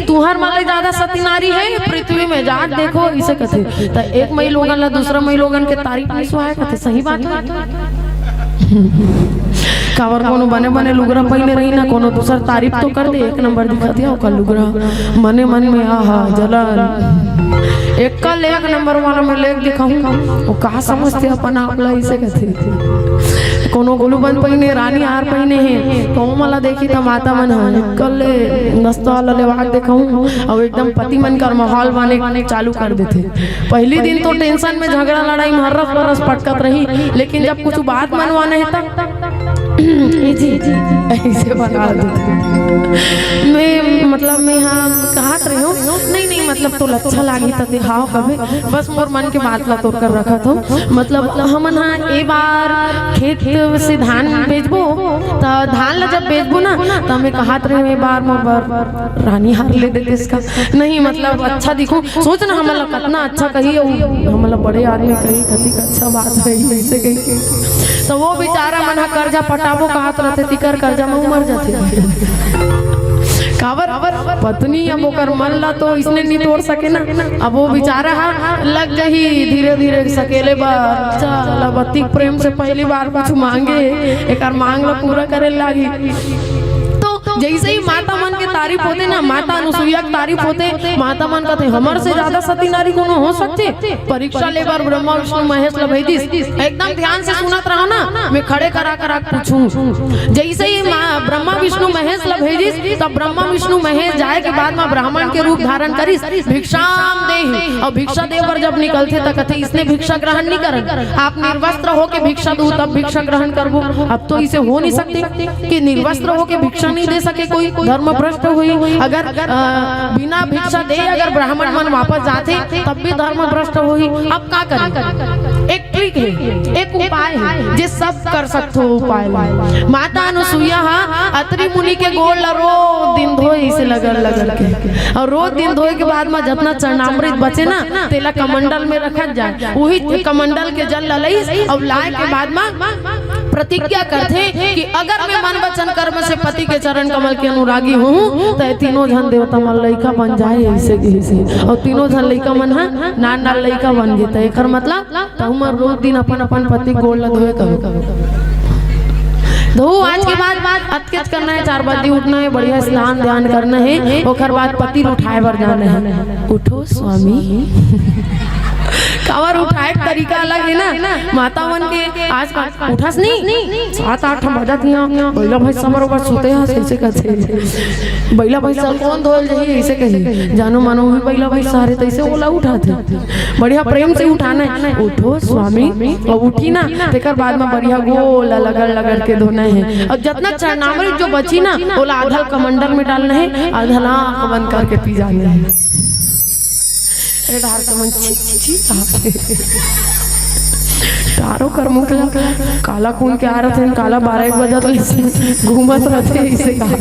तुहर मन ले ज्यादा सती नारी है पृथ्वी में, जाके देखो," इसे कथे। त एक मई लोगन ला दूसरा मई लोगन के तारीफ नहीं सुहाए कथे, सही बात है। काबर कोनो बने बने लुगरा पहिने रही ना, कोनो दूसर तारीफ तो कर दे, एक नंबर दिखत हे ओकर लुगरा, मने मन में आहा जलन, एक कल एक नंबर वाला में लेके दिखाऊं, वो कहा समझथे अपन आप ला, इसे कथे। कोनो गुलूबंद पहिने, रानी हार पहिने हे, तो ओमन ला देखही त माता मन ह, "कल ले नस्ता वाला लेवा के देखाहूं, अउ एकदम पति मन कर माहौल बने चालू कर देथे।" पहली दिन तो tension में, झगड़ा लड़ाई में हर्रस बर्रस पटकत रही, लेकिन जब कुछ बात मनवाना हे त, "ए जी, ऐसे बता देथे।" मैं, मतलब, मैं हाँ कहत रहे हूँ, "नहीं, नहीं, मतलब, तोला अच्छा लागही त दिखाओ कभी।" बस मोर मन के बात ला तोर कर रखत हूँ। मतलब, हमन हा ए बार खेत से धान बेचबो, त धान ला जब बेचबो ना, त मैं कहत रहे हूँ, "ए बार मोर बर रानी हार ले देते इसका।" नहीं, मतलब, अच्छा दिखो, सोच ना, हमन ला कतना अच्छा कही, अउ हमन ला बड़े आदमी कही, कतिक अच्छा बात है, ऐसे कही के। तो वो बेचारा मन ह कर्जा पटाबो कहत रहथे, तिकर कर्जा म मर जाथे। काबर? पत्नी अब ओकर मन ला तो इसने नहीं तोड़ सके ना। अब वो बेचारा ह लग जाही धीरे धीरे सकेले बर। चल, अब अतिक प्रेम से पहली बार कुछ मांगे, एकर मांग ला पूरा करे लागी। तो जैसे ही माता मन के तारीफ होथे ना, माता अनुसुईया के तारीफ होथे, माता मन कथे, "हमर से ज्यादा सती नारी कोनो हो सकथे?" परीक्षा ले बर ब्रह्मा विष्णु महेश ला भेजिस। एकदम ध्यान से सुनत रहा ना, मैं खड़े करा करा पूछूं। जैसे ही माँ ब्रह्मा विष्णु महेश ला भेजिस, तब ब्रह्मा विष्णु महेश जाए के बाद माँ ब्राह्मण के रूप धारण करिस, भिक्षाम देहि। अउ भिक्षा दे बर जब निकलथे त कथे, "इसने भिक्षा ग्रहण नहीं करन, आप निर्वस्त्र होके भिक्षा दो, तब भिक्षा ग्रहण करबो।" अब तो इसे हो नहीं सकते कि निर्वस्त्र होके भिक्षा नहीं दे सके कोई, धर्म भ्रष्ट हुई। अगर, अ, बिना भिक्षा दे अगर ब्राह्मण मन वापस जाथे, तब भी धर्म भ्रष्ट हुई। अब का करें? एक ट्रिक है, एक उपाय है, जे सब कर सकथो उपाय ला। माता अनुसुईया हा अत्रि मुनि के गोड़ ला रोज दिन धोए, इसे लगड़ लगड़ के, अउ रोज दिन धोए के बाद में जतना चरणामृत बचे ना, तेला कमंडल में रखत जाए। वही कमंडल के जल ला लइस, अउ लाए के बाद में प्रतिज्ञा करथे कि अगर मैं मन वचन कर्म से पति के चरण कमल के अनुरागी हूँ, त ये तीनों झन देवता मन लइका बन जाए, ऐसे कहिस हे। अउ तीनों झन लइका मन ह नान नान लइका बन गे। त एकर मतलब, तहु मन रोज दिन अपन अपन पति गोड़ ला धोए करो। धो, आज के बाद, बाद अतकेच करना है, चार बजे उठना है, बढ़िया स्नान ध्यान करना है, ओकर बाद पति उठाए बर जाना है। उठो स्वामी। काबर उठाए के तरीका अलग है ना, माता मन के। आज उठस नहीं, सात आठ बजत नहीं, बइला भैंसा बरोबर सुते हस, ऐसे कथे। बइला भैंसा कौन धोल जाही, ऐसे कही। जानो मानो भी बइला भैंसा हरे, तैसे ओला उठाथे। बढ़िया प्रेम से उठाना है, "उठो स्वामी।" अउ उठी ना, तेकर बाद में बढ़िया गोड़ ला लगड़ लगड़ के धोना है। अउ जतना चरणामृत जो बची ना, ओला आधा कमंडल में डालना है, आधा ला आंख बंद करके पी जाना है। ए, डार के मन छी, छी, छी, ताप। तारो कर मुख ला काला खून के आ रथे, काला बारह एक बजे तक घूमत रथे, इसे कहा।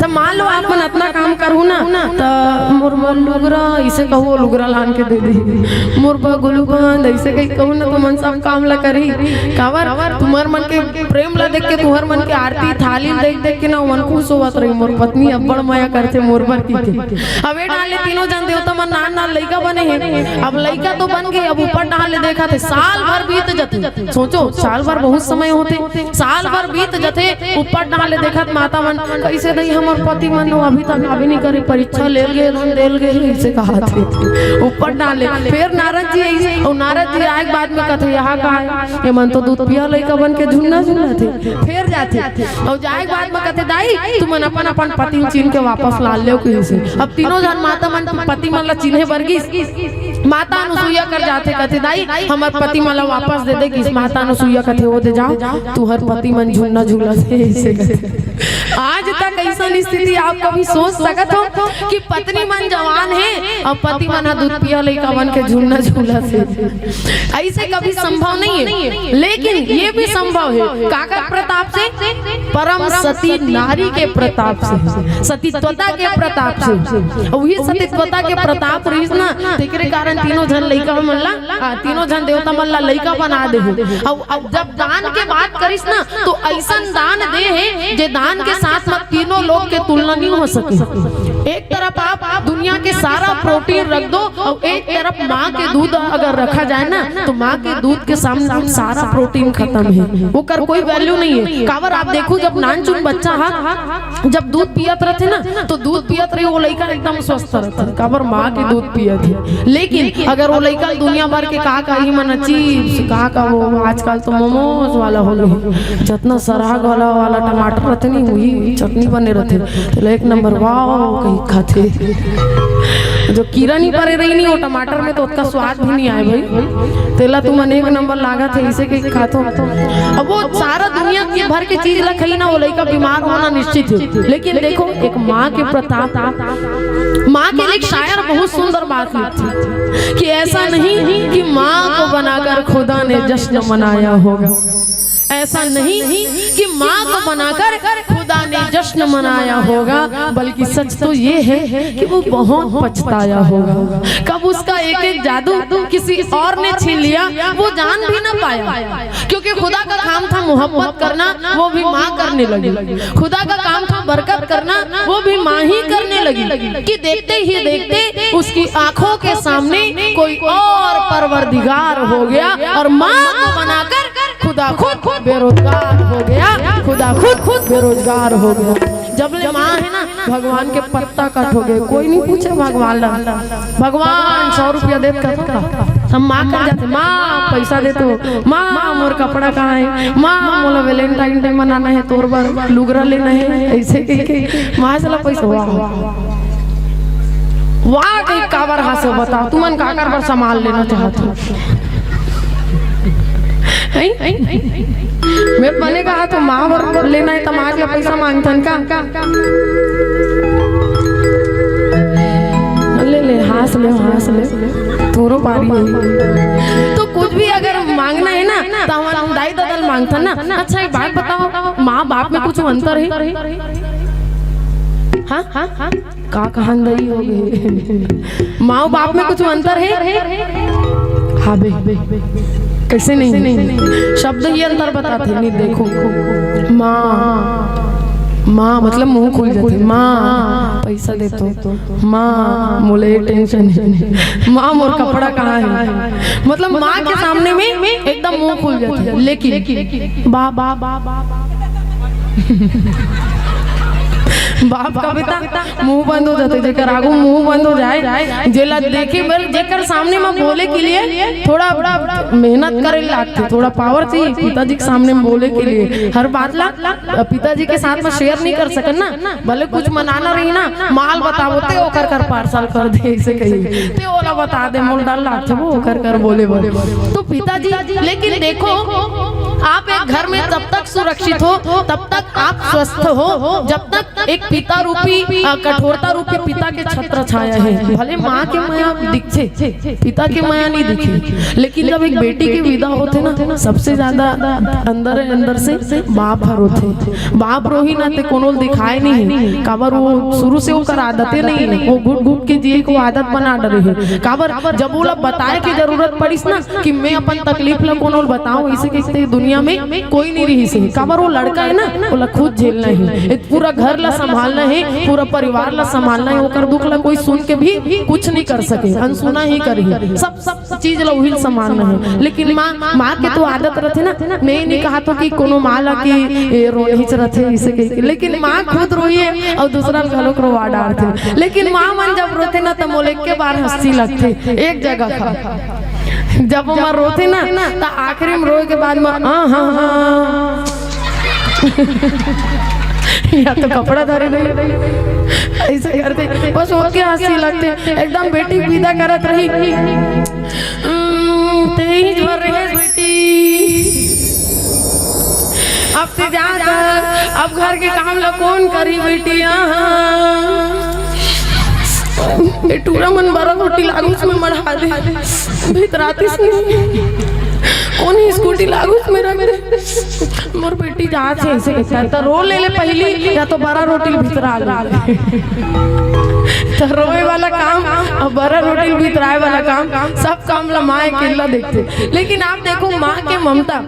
त मान लो आप मन अतना काम करहू ना, त मोर बर लुगरा, इसे कहू, लुगरा लान के दे दे। मोर बर गुलूबंद, इसे कही कहू ना, तुमन सब काम ला करी। काबर? तुम्हर मन के प्रेम ला देख के, तुम्हर मन के आरती थाली देख देख के ना, मन खुश होवत रही। मोर पत्नी अब्बड़ मया करथे मोर बर की के। अब ए डाले तीनों जन देवता मन नान नान लइका बने हे। अब लइका तो बन गए, अब ऊपर डाले देखत हे, साल भर बीत जथे। सोचो, साल भर बहुत समय होथे। साल भर बीत जथे, ऊपर डाले देखत माता मन, "कैसे दई हमर पति मन, वो अभी तक आबे नहीं करे, परीक्षा लेल गे, धन देल गे, अइसे कहाथे। ऊपर डाले। फेर नारद जी आइस, अउ नारद जी आए के बाद में कथे, "यहाँ का है? ये मन तो दूध पिया लइका बन के झुन्ना झुन्नाथे।" फेर जाथे। अउ जाए के बाद में कथे, "दाई, तुमन अपन अपन पति ल चिन्ह के वापस ला लेव," कहिसे। अब तीनों झन माता मन पति मन ला चिन्हे बर गिस। माता अनुसुईया कर जाथे, कथे, "दाई, हमर पति मन ला वापस दे दे," कहिस। माता अनुसुईया कथे, "ओ दे जाव, तुहर पति मन झुन्ना झुलथे," अइसे कथे। आज तक अइसन स्थिति आप कभी सोच सकत हो कि पत्नी मन जवान हे अउ पति मन ह दूध पिया लइका बन के झुन्ना झुलथे? अइसे कभी संभव नहीं है, लेकिन ये भी संभव है। काकर प्रताप से? परम सती नारी के प्रताप से, सतीत्वता के प्रताप से। अउ वही सतीत्वता के प्रताप रहिस ना, तेकरे कारण तीनों झन लइका मन ला, आ, तीनों झन देवता मन ला लइका बना दे हे। अउ, अउ जब दान के बात करिस ना, तो अइसन दान दे हे, जे दान के साथ म तीनों लोक के तुलना नहीं हो सके। एक तरफ आप दुनिया के सारा प्रोटीन रख दो, अउ एक तरफ माँ के दूध अगर रखा जाए ना, तो माँ के दूध के सामने सारा प्रोटीन खतम हे, ओकर कोई वैल्यू नहीं हे। काबर, आप देखो, जब नानचुन बच्चा हा, जब दूध पियत रथे ना, तो दूध पियत रहे, वो लइका एकदम स्वस्थ रथे, काबर, माँ के दूध पियत हे। लेकिन अगर वो लइका दुनिया भर के का का ही मन, चिप्स, का का, वो आजकल तो मोमोज वाला हो गे, जतना सरहा वाला, वाला टमाटर रथे नी, वही चटनी बने रथे, तो एक नंबर, वाओ, कही खाथे। जो कीरा नहीं परे रही नी वो टमाटर में, तो ओतका स्वाद भी नहीं आए भाई। तेला तुमन एक नंबर लागत हे, अइसे कही खाथो। अब वो सारा दुनिया के भर के चीज ला खाही ना, वो लइका बीमार होना निश्चित हे। लेकिन देखो, एक माँ के प्रताप, माँ के लिए एक शायर बहुत सुंदर बात लिखथे कि ऐसा नहीं कि माँ को बनाकर खुदा ने जश्न मनाया होगा, ऐसा नहीं कि माँ को बनाकर खुदा ने जश्न मनाया होगा, बल्कि सच तो ये है कि वो बहुत पछताया होगा। कब उसका एक एक जादू किसी और ने छीन लिया, वो जान भी ना पाया, क्योंकि खुदा का काम था मोहब्बत करना, वो भी माँ करने लगी। खुदा का काम था बरकत करना, वो भी माँ ही करने लगी। कि देखते ही देखते उसकी आंखों के सामने कोई और परवरदिगार हो गया और माँ को बनाकर खुदा खुद बेरोजगार हो गया, खुदा खुद खुद बेरोजगार हो गया। जब ले माँ है ना, भगवान के पत्ता कट हो गए, कोई नहीं पूछे भगवान ला। भगवान सौ रुपया देत का, हम माँ कर जाते, "माँ, पैसा दे तो, माँ, मोर कपड़ा कहाँ है, माँ, मोला वैलेंटाइन डे मनाना है, तोर बर लुगरा लेना है," अइसे कह के माँ चला पैसा। वाह, वाह, कहीं काबर हाथ से बताओ, तुमन काकर बर सामान लेना चाहत हो? हैं? मेरे बने कहा तो माँ बर लेना है, त माँ के पैसा मांगथन का? ले ले, हंस ले, हंस ले, तोरो बारी है। तो कुछ भी अगर मांगना है ना, तो हमारे दाई ददा ल मांगथन ना। अच्छा, एक बात बताओ, माँ बाप में कुछ अंतर है? हाँ, हाँ, हाँ। का कहान दई हो गए? माँ बाप में कुछ अंतर है? हाँ बे, कैसे नहीं? शब्द ही अंतर बताथे। नहीं, देखो, माँ, माँ मतलब मुंह खुल जाथे। माँ, पैसा दे तो। माँ, मोला ये टेंशन है। माँ, मोर कपड़ा कहाँ है? मतलब माँ के सामने में एकदम मुंह खुल जाथे। लेकिन बाप, बाप, बाप, बाप, बाप, बाप कविता मुंह बंद हो जाथे, जेकर आगू मुंह बंद हो जाए, जेला देखे बर, जेकर सामने में बोले के लिए थोड़ा मेहनत करे लागथे, थोड़ा पावर चाहिए पिताजी के सामने में बोले के लिए। हर बात ला पिताजी के साथ में शेयर नहीं कर सकन ना, भले कुछ मनाना रही ना, माल बतावो ते ओकर कर पार्सल कर दे, अइसे कही ते ओला बता दे, मोला डर लागथे वो ओकर कर बोले बर। तो पिताजी, लेकिन देखो, आप एक घर में तब तक सुरक्षित हो, तब तक आप स्वस्थ हो, जब तक एक पिता रूपी, अ, कठोरता रूपी पिता के छत्र छाया है। भले माँ के मया दिखथे, पिता के मया नहीं दिखे, लेकिन जब एक बेटी के विदा होथे ना, सबसे ज्यादा अंदर अंदर से बाप ह रोथे। बाप रोही ना ते कोनो ल दिखाए नहीं है, काबर वो शुरू से ओकर आदते नहीं है, वो घुट घुट के जिए को आदत बना डरे है। काबर जब ओला बताए के जरूरत पड़िस ना कि मैं अपन तकलीफ ला कोनो ल बताऊं, अइसे कहिथे दुनिया में कोई नहीं रहिस हे। काबर वो लड़का है ना, ओला खुद झेलना है, ये पूरा घर ला संभालना संभालना हे, पूरा परिवार ला संभालना हे, ओकर दुख ला कोई सुन के भी कुछ नहीं कर सके, अनसुना ही करही। सब, सब चीज ला उही ल संभालना हे। लेकिन माँ, माँ के तो आदत रथे ना, मैं ये नहीं कहत हों कि कोनो माँ ला कि ए, रोनहीच रथे इसे कह के, लेकिन माँ खुद रोही हे अउ दूसरा ल घलोक रोवा डारथे। लेकिन माँ मन जब रोथे ना, त मोला एके बार हंसी लगथे एक जगह का। जब ओमा रोथे ना, त आखिरी में रोए के बाद में, "आ, हाँ, हाँ।" या तो कपड़ा धरे रही, ऐसे करथे, बस ओके हंसी लगथे। एकदम बेटी विदा करत रही, "हम्म, तेईस भर रहे बेटी, अब ते जा, अब घर के काम ला कौन करी बेटी?" हाँ, ए टूरा मन बरा रोटी लागूस में मढ़ा दे, भितरातिस नहीं, कोन स्कूटी लागूस में रख दे। मोर बेटी जात हे, ऐसे कहता है, तो रो ले ले पहली, या तो बरा रोटी ल भितरा ले। तो रोए वाला काम अउ बरा रोटी ल भितराए वाला काम, सब काम ला माँ अकेला देखथे। लेकिन आप देखो, माँ के ममता,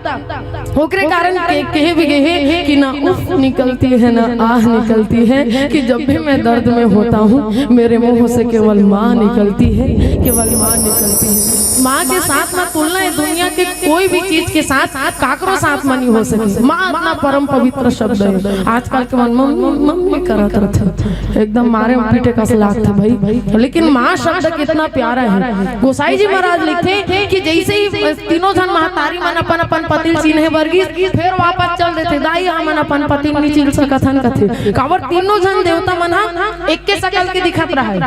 ओकरे कारण के, कहे भी गए हे कि ना उफ निकलती है, ना आह निकलती है, कि जब भी मैं दर्द में होता हूँ, मेरे मुंह से केवल माँ निकलती है, केवल माँ निकलती है। माँ के साथ ना तुलना हे दुनिया के कोई भी चीज के साथ, काकरो साथ म नहीं हो सके। माँ इतना परम पवित्र शब्द हे। आजकल के मन मम्मी, मम्मी करत रथे, एकदम मारे पीटे कस लागथे भाई। लेकिन माँ शब्द कितना प्यारा हे। गोसाई जी महाराज लिखथे कि जैसे ही तीनों झन महतारी मन अपन अपन पति ल चिन्हे बर गिस, फेर वापस चल देथे, "दाई, हमन अपन पति ल नइ चिन्ह सकत हन," कथे। काबर, तीनों झन देवता मन ह एके सकल के दिखत रहय।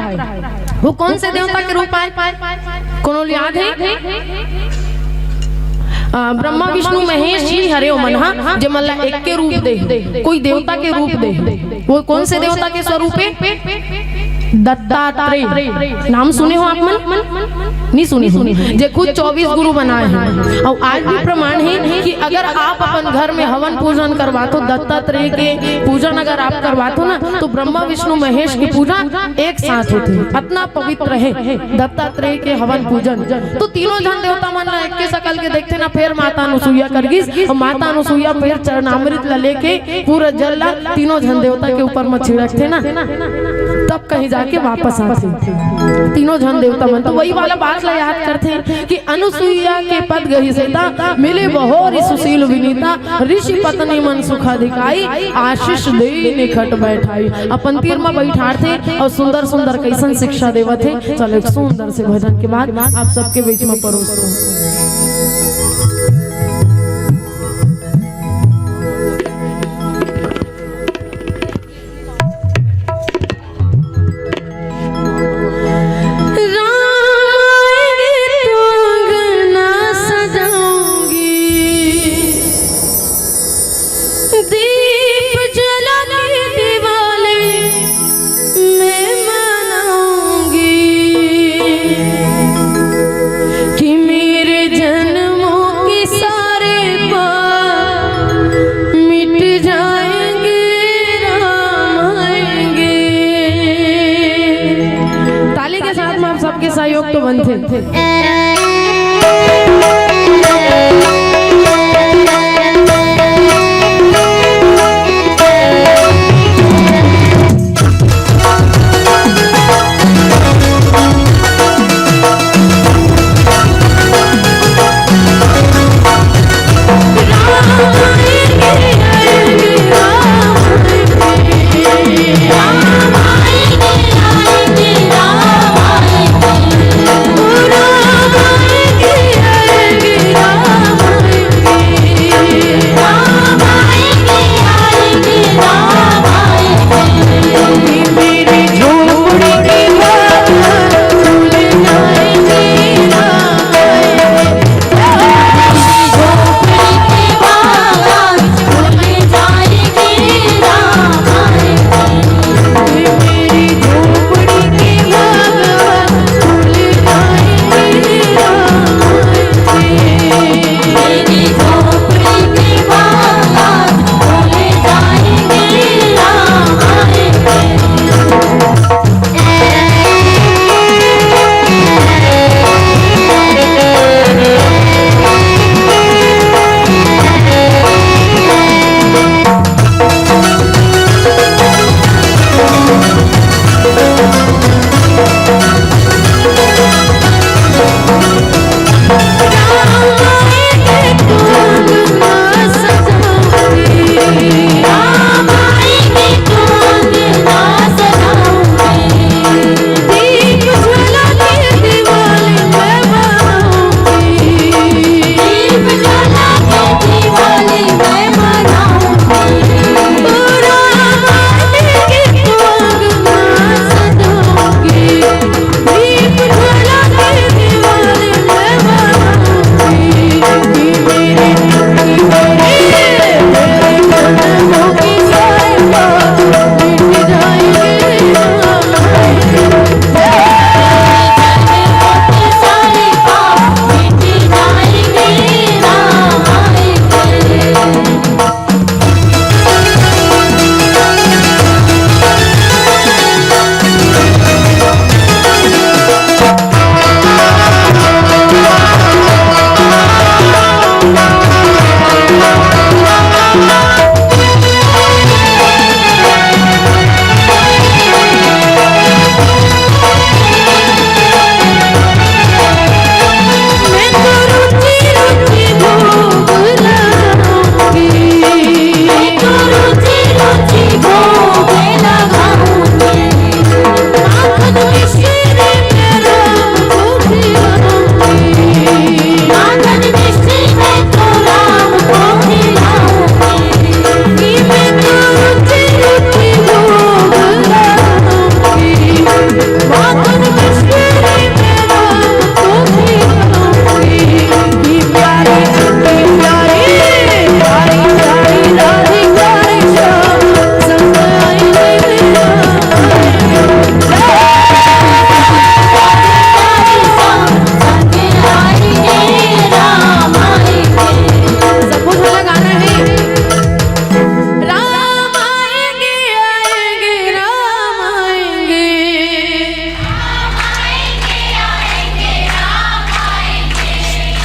वो कौन से देवता के रूप आय? कोनो ल याद हे? अ, ब्रह्मा, विष्णु, महेश जी हरे ओमन ह, जेमन ला एके रूप दे, कोई देवता के रूप दे। वो कौन से देवता के स्वरूप हे? दत्तात्रेय। नाम सुने हो आप मन? नहीं सुने हो? जे खुद चौबीस गुरु बनाए हे। अउ आज भी प्रमाण हे कि अगर आप अपन घर में हवन पूजन करवात हो, दत्तात्रेय के पूजन अगर आप करवात हो ना, तो ब्रह्मा, विष्णु, महेश की पूजा एक साथ होथे। अतना पवित्र हे दत्तात्रेय के हवन पूजन। तो तीनों झन देवता मन ला एके सकल के देखथे ना, फेर माता अनुसुईया कर गिस, अउ माता अनुसुईया फेर चरणामृत ला लेके पूरा जल ला तीनों झन देवता के ऊपर म छिड़कथे ना, तब कहीं जाके वापस आथे तीनों झन देवता मन। तो वही वाला बात ला याद करथे कि अनुसुईया के पद गहि सीता, मिले बहोरि सुसील विनीता, ऋषि पत्नी मन सुखाधिकाई, आशीष देई निखट बैठाई। अपन तीर म बैठारथे अउ सुंदर सुंदर कइसन शिक्षा देवत हे। चलो एक सुंदर से भजन के बाद आप सबके बीच में परोसथों। राम आएंगे तो अंगना सजाऊंगी, दीप जला के दिवाली मैं मनाऊंगी कि मेरे जन्मों के सारे पाप मिट जाएंगे, राम आएंगे। ताली के साथ में आप सबके सहयोग तो बनथे।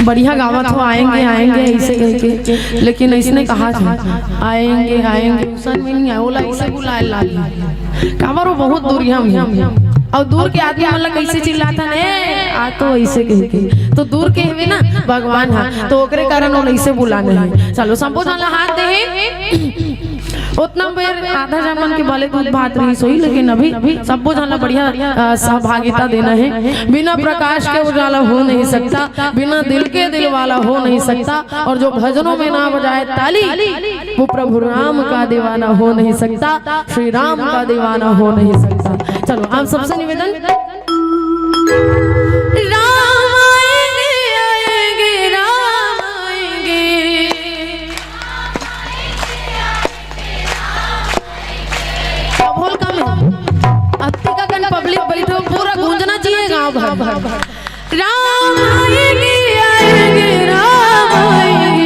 बढ़िया गावत हो, "आएंगे, आएंगे," ऐसे कह के, लेकिन ऐसने कहा था, "आएंगे, आएंगे," उसन में नहीं आए, ओला ऐसे बुलाए लागी। काबर वो बहुत दूरिया में हे। अउ दूर के आदमी मन ला कैसे चिल्लाथन, "ए, आ तो," ऐसे कह के। तो दूर के हवे ना भगवान हा, तो ओकरे कारण ओला ऐसे बुलाना हे। चलो, सबो झन ला हाथ दे। ओतना बेर आधा झन मन के भले दूध भात रहिस होही, लेकिन अभी सबो झन ला बढ़िया, अ, सहभागिता देना हे। बिना प्रकाश के उजाला हो नहीं सकता, बिना दिल के दिल वाला हो नहीं सकता, और जो भजनों में ना बजाए ताली, वो प्रभु राम का दीवाना हो नहीं सकता, श्री राम का दीवाना हो नहीं सकता। चलो, आप सबसे निवेदन, राम आएंगे, आएंगे, राम आएंगे। अब होल कम है। अतिका कन पब्लिक बैठो, पूरा गूंजना चाहिए गांव भर। राम आएंगे, आएंगे, राम आएंगे।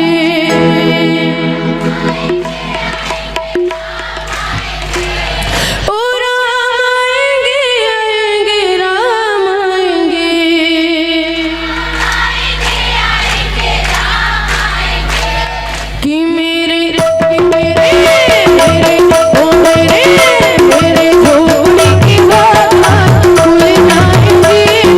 ओ राम आएंगे, आएंगे, राम आएंगे। कि मेरे, कि मेरे, मेरे, ओ मेरे, मेरे झोली की बात खुल जाएगी ना।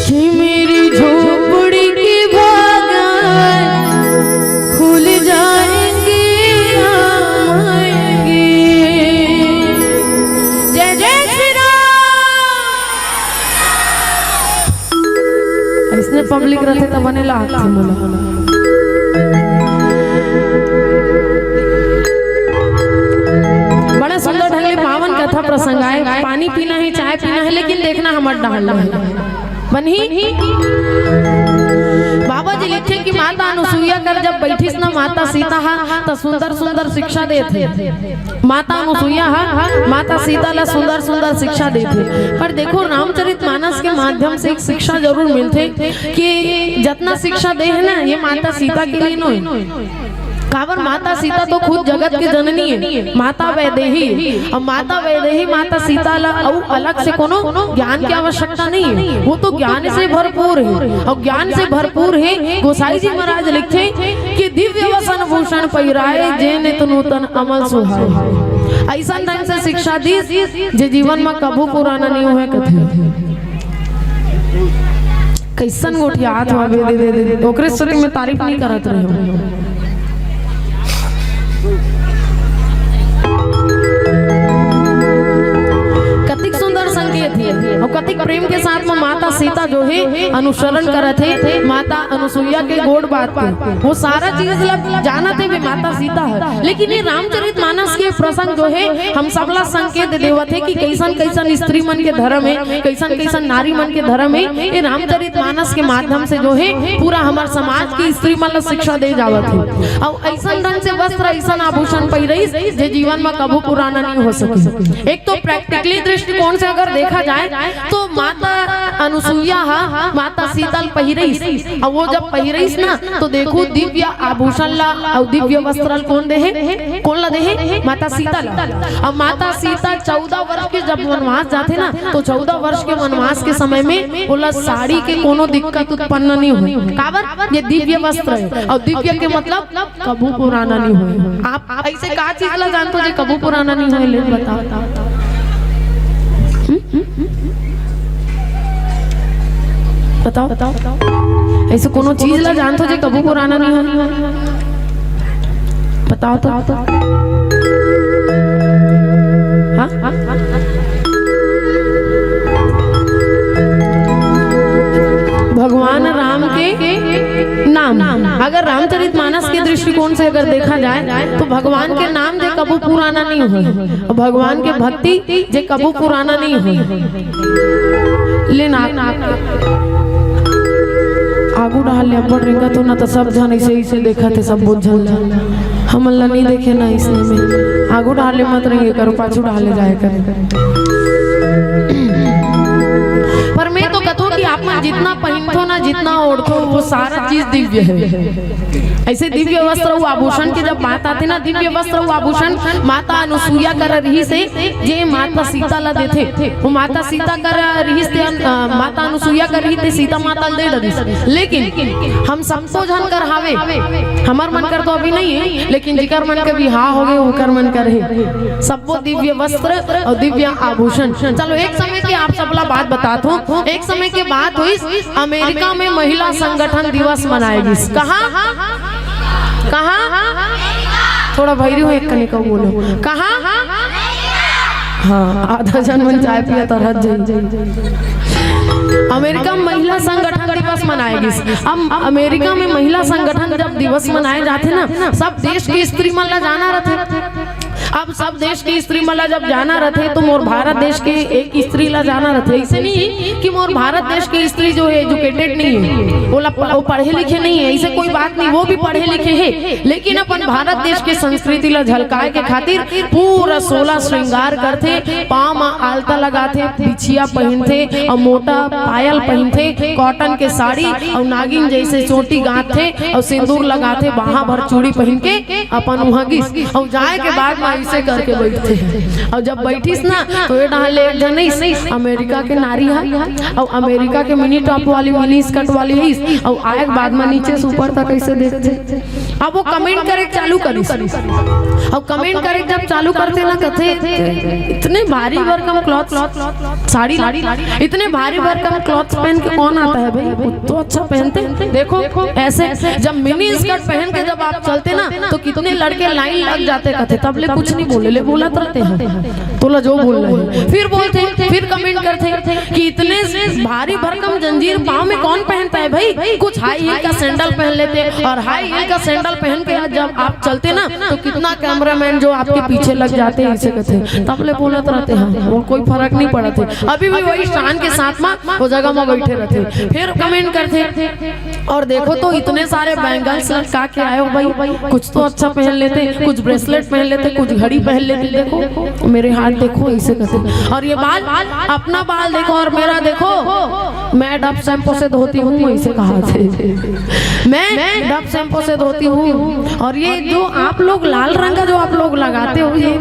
कि मेरी झोपड़ी के बागान खुल जाएंगे, राम आएंगे। जय जय श्री राम। इसने पब्लिक रथे त बने लागथे मोला। बड़ा सुंदर ढंग ले पावन कथा प्रसंग आए। पानी पीना हे, चाय पीना हे, लेकिन देखना हमर डहर ला हे। बनही? बाबा जी लिखे कि माता अनुसुईया कर जब बैठिस ना माता सीता हा, त सुंदर सुंदर शिक्षा देथे। माता अनुसुईया हा माता सीता ला सुंदर सुंदर शिक्षा देथे। पर देखो, रामचरित मानस के माध्यम से एक शिक्षा जरूर मिलथे कि जतना शिक्षा दे हे ना, ये माता सीता के लिए नोहे। काबर, माता सीता तो खुद जगत के जननी हे, माता वैदेही। अब माता वैदेही माता सीता ला अउ अलग से कोनो ज्ञान के आवश्यकता नहीं हे, वो तो ज्ञान से भरपूर हे। अउ ज्ञान से भरपूर हे। गोसाई जी महाराज लिखथे कि दिव्य वसन भूषण पहिराए, जे नित नूतन अमल सुहाए। अइसन ढंग से शिक्षा दीस, जे जीवन म कभू पुराना नहीं होय कथे। कइसन गोठियात हो, अबे दे, दे, दे, ओकरे स्तुति में तारीफ नहीं करत रहे हो। कतिक सुंदर संकेत हे अउ कतिक प्रेम के साथ में माता सीता जो हे अनुसरण करत हे माता अनुसुईया के गोठ बात के। वो सारा चीज ला जानत हे भी माता सीता हे, लेकिन ये रामचरित मानस के प्रसंग जो हे हम सबला संकेत देवत हे कि कइसन कइसन स्त्री मन के धर्म हे, कइसन कइसन नारी मन के धर्म हे। ये रामचरित मानस के माध्यम से जो हे पूरा हमर समाज के स्त्री मन ला शिक्षा दे जावत हे। अउ अइसन ढंग से वस्त्र, अइसन आभूषण पहिरइस जे जीवन म कभू पुराना नहीं हो सके। एक तो प्रैक्टिकली दृष्टिकोण से अगर देखा जाए तो माता अनुसुईया हा माता सीता ल पहिरइस, अउ वो जब पहिरइस ना तो देखो दिव्य आभूषण ला अउ दिव्य वस्त्र ल कोन देहे? कोन ला देहे? माता सीता ला। अब माता सीता चौदह वर्ष के जब वनवास जाथे ना तो चौदह वर्ष के वनवास के समय में ओला साड़ी के कोनो दिक्कत उत्पन्न नहीं होय। काबर? ये दिव्य वस्त्र हे अउ दिव्य के मतलब कभू पुराना नहीं होय। आप ऐसे का चीज ला जानथो जे कभू पुराना नहीं होय, ले बताओ। हम्म? बताओ, बताओ। ऐसे कोनो चीज ला जानथो जे कभू पुराना नहीं हो? बताओ तो। हाँ? भगवान राम के नाम, अगर रामचरित मानस के दृष्टिकोण से अगर देखा जाए तो भगवान के नाम जे कभू पुराना नहीं हो, और भगवान के भक्ति जे कभू पुराना नहीं हो। लेना आगू डाल ले, अब्बड़ रेंगत हो ना, तो सब झन ऐसे, ऐसे देखत हे, सब बोझ झन ला। हमन ला नहीं देखे ना इसने में। आगू डाल ले मत रेंगे करो, पाछू डाल ले जाए करे। पर मैं तो कथों कि आप मन जितना पहिनथो ना, जितना ओढ़थो, वो सारा चीज दिव्य है। ऐसे दिव्य वस्त्र अउ आभूषण के जब बात आथे ना, दिव्य वस्त्र अउ आभूषण माता अनुसुईया कर रहिस हे, जे माता सीता ला देथे, वो माता सीता कर रहिस ते, अ, माता अनुसुईया कर रहिस ते सीता माता ला दे डरिस। लेकिन हम सबको झन कर हावे, हमर मन कर तो अभी नहीं है, लेकिन जिकर मन के बिहाव हो गए, ओकर मन कर है। सबको दिव्य वस्त्र और दिव्य आभूषण। चलो, एक समय के आप सबला बात बतात हूँ। एक समय के बात हुई, अमेरिका में महिला संगठन दिवस मनाए गिस। कहाँ? कहाँ? थोड़ा भैरी हो, एक कनिका बोलो। कहाँ? हाँ, आधा झन मन चाय पिया तो रह जाई। अमेरिका में महिला संगठन दिवस मनाए गिस। अब अमेरिका में महिला संगठन जब दिवस मनाए जाथे ना, सब देश के स्त्री मन ला जाना रहथे। अब सब देश के स्त्री मन ला जब जाना रहथे तो मोर भारत देश के एक स्त्री ला जाना रहथे। ऐसे नहीं कि मोर भारत देश के स्त्री जो है एजुकेटेड नहीं है, वो ला प-, वो पढ़े लिखे नहीं है, ऐसे कोई बात नहीं, वो भी पढ़े लिखे है, लेकिन अपन भारत देश के संस्कृति ला झलकाए के खातिर पूरा सोलह श्रृंगार करथे, पाँव म आलता लगाथे, बिछिया पहिनथे और मोटा पायल पहिनथे, कॉटन के साड़ी और नागिन जैसे चोटी गांथथे और सिंदूर लगाथे, बाहा भर चूड़ी पहिन के अपन उहाँ गिस। और जाए के बाद म ऐसे करके बैठथे। और जब बैठिस ना, तो ये डाल ले एक जन अमेरिका के नारी हा, और अमेरिका के मिनी टॉप वाली, मिनी स्कर्ट वाली है, और आए के बाद म नीचे से ऊपर तक ऐसे देखथे। अब वो कमेंट करे चालू करिस। अब कमेंट करे जब चालू करथे ना, कथे, "इतने भारी भरकम क्लॉथ, साड़ी ला, इतने भारी भरकम क्लॉथ पहन के कौन आता है भाई? वो तो अच्छा पहनते।" देखो, ऐसे जब मिनी स्कर्ट पहन के जब आप चलते ना, तो कितने लड़के लाइन लग जाते, कथे, "तब ले कुछ नहीं बोले, ले बोलत रहते हैं, तोला जो बोलना है।" फिर बोलते, फिर कमेंट करते कि इतने भारी भरकम जंजीर पाँव में कौन पहनता है भाई? कुछ हाई हील का सैंडल पहन लेते, और हाई हील का सैंडल पहन के जब आप चलते ना, तो कितना कैमरामैन जो आपके पीछे लग जाते हैं, ऐसे कहते हैं, "तब ले बोलत रहते हैं, वो कोई फर्क नहीं पड़त है।" अभी भी वही शान के साथ में वो जगह में बैठे रहते हैं। फिर कमेंट करते हैं, "और देखो तो, इतने सारे बैंगल्स लटका के आए हो भाई, कुछ तो अच्छा पहन लेते, कुछ ब्रेसलेट पहन लेते, कुछ घड़ी पहन लेते। देखो मेरे हाथ, देखो," ऐसे कहते। "और ये बाल, अपना बाल देखो और मेरा देखो, मैं डब शैम्पू से धोती हूँ," ऐसे कहा थे, "मैं डब शैम्पू से धोती हूँ।" और ये जो आप लोग लाल रंग का जो आप लोग लगाते हो, ये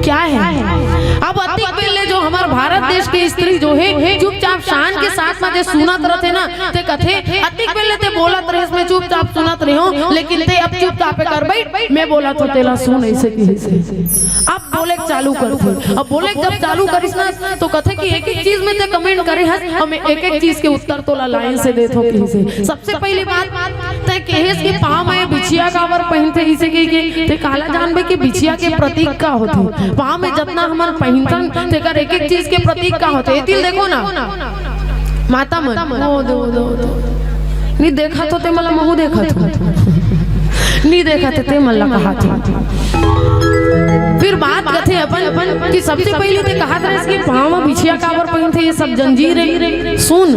क्या है? अब अतिक पहले जो हमारे भारत देश की स्त्री जो है, चुपचाप शान के साथ में जो सुनत रहते ना, ते कथे, "अतिक पहले ते बोलत रहे, मैं चुपचाप सुनत रहे हूँ, लेकिन ते अब चुपचाप कर बैठ, मैं बोला तो तेला सुन," ऐसे की। अब बोले चालू करथे। अब बोले जब चालू करिस ना, तो कथे कि एक एक चीज में ते कमेंट करे हस, हम एक एक चीज के उत्तर तोला लाइन से देत हो कहिसे। सबसे पहली बात, ते कहेस कि पाँव में बिछिया काबर पहिनथे, इसे कहि के ते काला जानबे कि बिछिया के प्रतीक का होथे। पाँव में जतना हमन पहिनथन, तेकर एक एक चीज के प्रतीक का होथे। एतिल देखो ना, माता मन, ओ दो, दो, दो। नहीं देखा तो ते मला महू देखा था। नहीं देखा थे ते मला कहा था। फिर बात कथे अपन कि सबसे पहले ते कहा था इसके पाँव में बिछिया काबर पहिनथे, ये सब जंजीर है। सुन,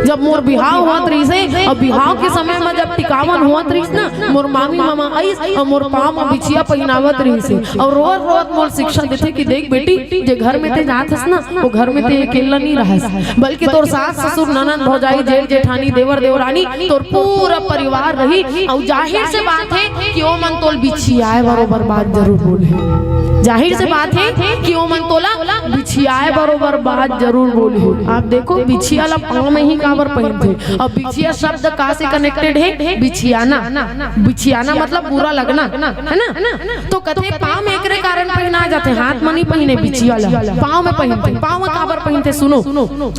जब मोर बिहाव होत रहिस हे, और बिहाव के समय में जब टिकावन होत रहिस ना, मोर मामी मामा आइस और मोर पाँव में बिछिया पहिनावत रहिस हे, और रोज रोज मोर शिक्षा देथे कि देख बेटी, जे घर में ते जात हस ना, वो घर में ते अकेला नहीं रहस, बल्कि तोर सास, ससुर, ननद, भौजाई, जेठ, जेठानी, देवर, देवरानी, तोर पूरा परिवार रही। और जाहिर से बात है कि ओ मन तोल बिछियाए बरोबर बात जरूर बोले। जाहिर से बात है कि ओ मन तोला बिछियाए बरोबर बात जरूर बोले। आप देखो, बिछिया बिछिया ला पाँव में ही काबर पहिनथे? अब बिछिया शब्द का से कनेक्टेड हे? बिछियाना। बिछियाना मतलब बुरा लगना, है ना? तो कथे पाँव में एकरे कारण पहिना जाथे, हाथ में नहीं पहिने बिछिया ला, पाँव में पहिनथे। पाँव में काबर पहिनथे? सुनो,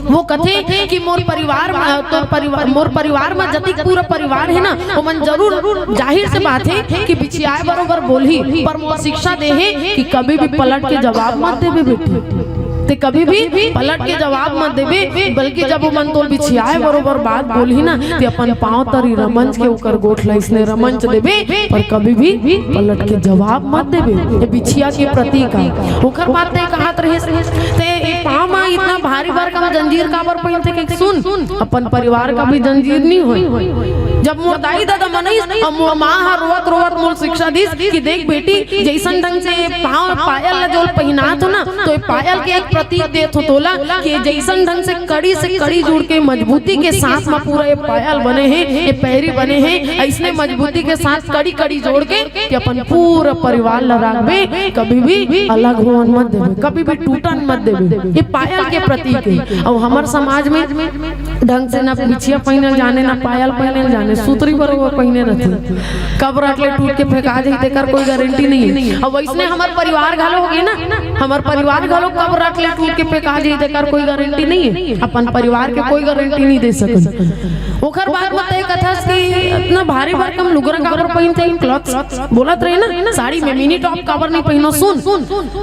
वो कथे कि मोर परिवार म, तोर परिवार, मोर परिवार म जतिक पूरा परिवार हे ना, ओमन जरूर, जाहिर से बात हे कि बिछियाए बरोबर बोलही, पर मोर शिक्षा दे हे कि कभी भी पलट के जवाब मत देबे बेटी। ते कभी भी पलट के जवाब मत देबे, बल्कि जब ओमन तोर बिछियाए बरोबर बात बोलही ना, ते अपन पाँव तरी रमंज के ओकर गोठ ला इसने रमंज देबे, पर कभी भी पलट के जवाब मत देबे। ये बिछिया के प्रतीक आय। ओकर बाद ते कहत रहिस, ते ए पाँव म इतना भारी भरकम जंजीर काबर पहिनथे? कि सुन, अपन परिवार का भी जंजीर नहीं होय। जब मोर दाई ददा मनइस, अब मोर माँ ह रोवत रोवत मोर शिक्षा दिस कि देख बेटी, जैसन ढंग से पाँव पायल ला जोल पहिनात हो ना, तो ये पायल के एक प्रतीक देत हो तोला कि जैसन ढंग से कड़ी से कड़ी जुड़ के मजबूती के साथ में पूरा ये पायल बने हे, ये पैरी बने हे, ऐसने मजबूती के साथ कड़ी कड़ी जोड़ के कि अपन पूरा परिवार ला राखबे, कभी भी अलग होवन मत देबे, कभी भी टूटन मत देबे। ये पायल के प्रतीक हे। अउ हमर समाज में ढंग से ना बिछिया पहिने ल जाने, ना पायल पहिने ल जाने, सुतरी बरोबर पहिने रथे। कब रट ले टूट के फेंका जाही, तेकर कोई गारंटी नहीं हे। अब वैसने हमर परिवार घलो होगे ना, हमर परिवार घलो कब रट ले टूट के फेंका जाही, तेकर कोई गारंटी नहीं हे। अपन परिवार के कोई गारंटी नहीं दे सकन। ओकर बाद में तय कथस कि इतना भारी भरकम लुगरा काबर पहिनथे, क्लॉथ बोलत रहे ना, साड़ी में मिनी टॉप काबर नहीं पहिनो? सुन,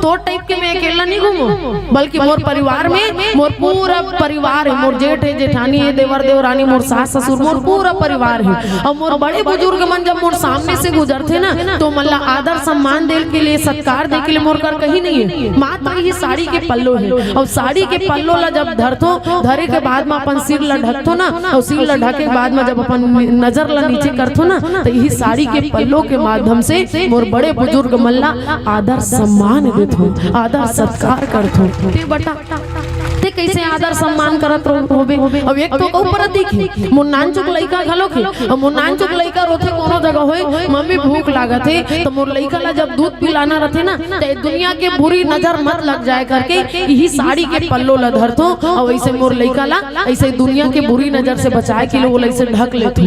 तोर टाइप के मैं अकेला नहीं घूमो, बल्कि मोर परिवार में मोर पूरा परिवार हे, मोर जेठ हे, जेठानी हे, देवर देवरानी, मोर सास ससुर, मोर पूरा परिवार हे। अउ मोर बड़े बुजुर्ग मन जब मोर सामने से गुजरथे ना, तो मन ला आदर सम्मान दे के लिए, सत्कार दे के लिए मोर कर कहीं नहीं हे, मात्र ही साड़ी के पल्लो हे। अउ साड़ी के पल्लो ला जब धरथो, धरे के बाद में अपन सिर ला ढकथो ना, अउ सिर ला ढके के बाद में जब अपन नजर ला नीचे करथो ना, तो यही साड़ी के पल्लो के माध्यम से मोर बड़े बुजुर्ग मन ला आदर सम्मान देथो, आदर सत्कार करथो। ते बता, ते कैसे आदर सम्मान करत रहो-, होबे? अब एक तो कहूँ प्रतीक हे, मोर नानचुक लइका घलोक हे, अब मोर नानचुक लइका रोथे कोनो जगह होय, "मम्मी भूख लागत हे," तो मोर लइका ला जब दूध पिलाना रथे ना, ते दुनिया के बुरी नजर मत लग जाए करके यही साड़ी के पल्लो ला धरथो, अउ ऐसे मोर लइका ला ऐसे दुनिया के बुरी नजर से बचाए के लिए वो ऐसे ढक लेथो,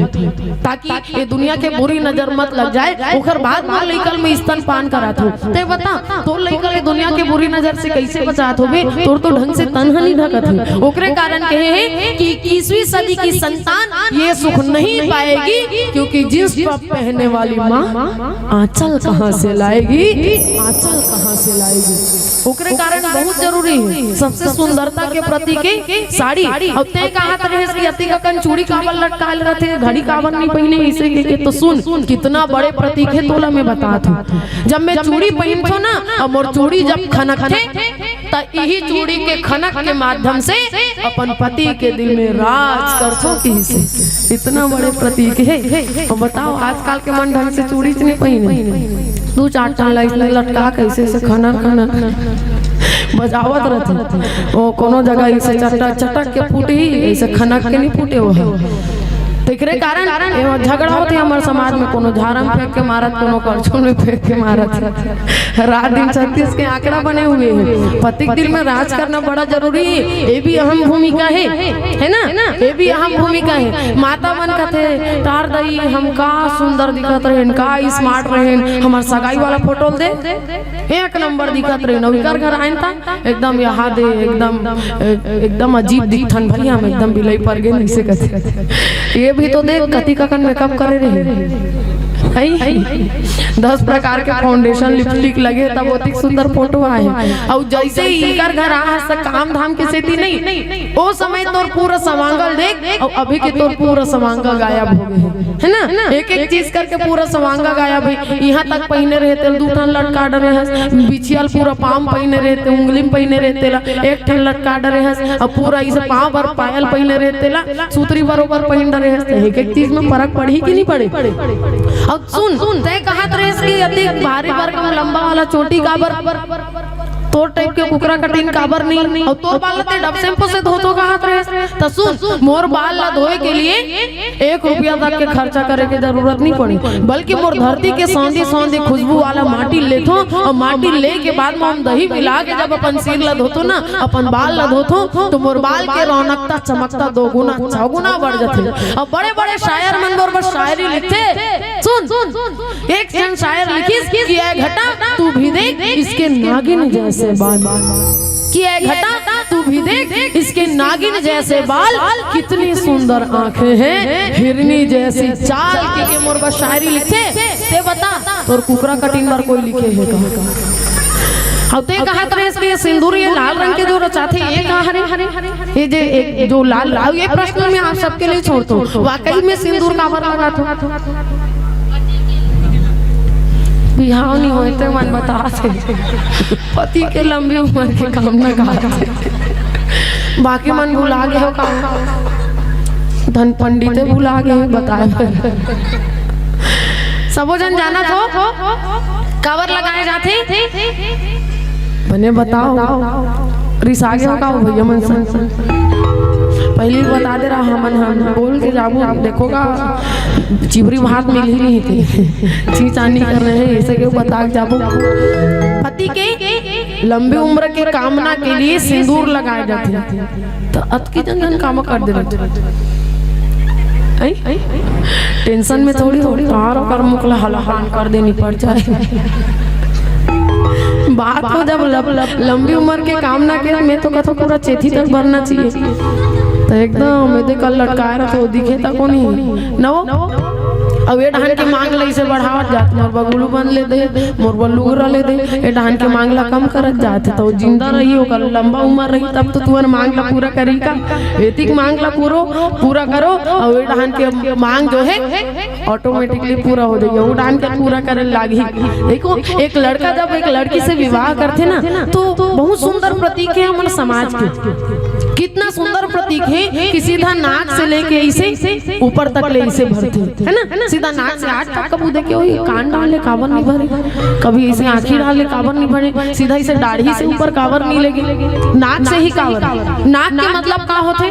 ताकि ये दुनिया के बुरी नजर मत लग जाए। ओकर बाद मोर लइका ल मैं स्तनपान कराथो। ते बता, तोर लइका ल दुनिया के बुरी नजर से कैसे बचात होबे? तोर तो ढंग से तन ह नहीं ढकत हे। ओकरे कारण कहे हे कि इक्कीसवीं सदी की संतान ये सुख नहीं पाएगी, क्योंकि जींस टॉप पहनने वाली माँ आंचल कहाँ से लाएगी? आंचल कहाँ से लाएगी? ओकरे कारण बहुत जरूरी हे। सबसे सुंदरता के प्रतीक हे साड़ी। अब ते कहत रहेस कि अतिक अकन चूड़ी काबर लटकाल रथे, घड़ी काबर नहीं पहिने, इसे के, के तो सुन, कितना बड़े प्रतीक हे तोला मैं बतात हूँ। जब मैं चूड़ी पहिनथो ना, अब मोर चूड़ी जब खनकथे, त इही चूड़ी के खनक के माध्यम से अपन पति के दिल में राज करथो, किसे इतना बड़े प्रतीक हे। अब बताओ, आजकल के मन ढंग से चूड़ी च नहीं पहिने, दू चार ठन ला इसने लटका के ऐसे ऐसे खनक खनक बजावत रथे। ओ कोनो जगह ऐसे चटक चटक के फूटही, ऐसे खनक के नहीं फूटे वो ह। तेकरे कारण एमा झगड़ा होथे हमर समाज में, कोनो झारा में फेंक के मारत, कोनो करछुल में फेंक के मारत। रात दिन छत्तीस के आंकड़ा बने हुए हे। पति के दिल में राज करना बड़ा जरूरी हे, ये भी अहम भूमिका हे, है ना? ये भी अहम भूमिका हे। माता मन कथे, "टार दई, हम का सुंदर दिखत रहेन, का स्मार्ट रहेन, हमर सगाई वाला फोटो ल दे, एक नंबर दिखत रहेन।" अउ इकर घर आएन त एकदम यहाँ दे, एकदम, ए-, एकदम अजीब दिखथन भैया, हम एकदम बिलई पर गे, ऐसे कथे। ये भी तो देख, कतिक अकन मेकअप करे रहे, हैं? दस प्रकार के फाउंडेशन, लिपस्टिक लगे, तब ओतिक सुंदर फोटो आए। अउ जैसे ही इकर घर आ, स-, काम धाम के सेती नहीं, ओ समय तोर पूरा सवांगल देख, अउ अभी के तोर पूरा सवांगल गायब हो गए, है ना? एक एक चीज करके पूरा सवांगा गायब हे। यहाँ तक पहिने रहे तेला दू ठन लटका डरे हस, बिछिया ल पूरा पाँव पहिने रहे ते, उंगली में पहिने रहे तेला एक ठन लटका डरे हस, अउ पूरा इसे पाँव भर पायल पहिने रहे तेला सुतरी बरोबर पहिन डरे हस। ते एक एक चीज में फरक पड़ही कि नहीं पड़े? अउ सुन, तय कहत रहेस कि अति भारी भरकम लंबा वाला चोटी काबर तोर टाइप के कुकरा कटिन काबर नहीं, अउ तोर बाल ला ते डब शैम्पू से धोथो कहत रहे। त सुन, मोर बाल ला धोए के लिए एक रुपया तक के खर्चा करे के जरूरत नहीं पड़े, बल्कि मोर धरती के सौंधी सौंधी खुशबू वाला माटी लेथो, अउ माटी ले के बाद में हम दही मिला के जब अपन सिर ला धोथो ना, अपन बाल ला धोथो, तो मोर बाल के रौनकता चमकता दो गुना छह गुना बढ़ जाथे। अब बड़े बड़े शायर मन बर बस शायरी लिखथे। सुन, एक जन शायर लिखिस कि "ऐ घटा तू भी देख इसके नागिन जैसे बाल, कि ऐ घटा तू भी देख इसके नागिन जैसे बाल, कितनी सुंदर आंखें हैं हिरनी जैसी चाल।" के, के मोर बर शायरी लिखथे। ते बता, तोर कुकरा कटिन बर कोई लिखे हे का? अब ते कहत रहे इसके सिंदूर ये लाल रंग के जो रचाथे, ये का हरे? ये जे एक जो लाल लाल, ये प्रश्न मैं आप सबके लिए छोड़ता हूँ, वाकई में सिंदूर काबर लगाथो? बिहाव नहीं होए ते मन बता से पति के लंबी उम्र के कामना करथे। बाकी मन भुला गे हो का? धन पंडिते भुला गे हो बताए बर। सबो जन जानत हो काबर लगाए जाथे? बने बताओ, रिसा गे हो का हो भैया मन से? पहली बता दे रहा हमन, हम बोल के जाबो, देखो का चिबरी भात मिलही नहीं थे, छी चानी कर रहे हैं, ऐसे के बता के जाबो। पति के लंबी उम्र के कामना के लिए सिंदूर लगाए जाथे। तो अतकी जन जन काम कर दे रहथे। आई? टेंशन में थोड़ी, थोड़ी तार ओकर मुख ला हलाहान कर देनी पड़ जाए। बात हो जब लब-, लब-, लंबी उम्र के कामना के, मैं तो कथो पूरा चेथी तक भरना चाहिए। तो एकदम एदे कर लटकाए रखो, दिखे तको नहीं। नवो? अब ये डहान के मांग ले इसे बढ़ावत जात, मोर बगुलू बन ले दे, मोर बल्लू गुरा ले दे, ये डहान के मांग ला कम करत जात। तो जिंदा रही, ओकर लंबा उम्र रही, तब तो तुहर मांग ला पूरा करी का। एतिक मांग ला पूरो, पूरा करो, और ये डहान के मांग जो है ऑटोमेटिकली पूरा हो जाएगा, वो डहान के पूरा करे लागी। देखो, एक लड़का जब एक लड़की से विवाह करथे ना, तो बहुत सुंदर प्रतीक है हमर समाज के। कितना सुंदर प्रतीक है कि सीधा नाक से लेके इसे ऊपर तक ले इसे भरथे, है ना? सीधा नाक से आज तक कबू देखे हो, ये कान डाल ले काबर नहीं भरे, कभी इसे आँखी डाल ले काबर नहीं भरे, सीधा इसे दाढ़ी से ऊपर काबर नहीं लेगे, नाक से ही काबर। नाक के मतलब का होथे?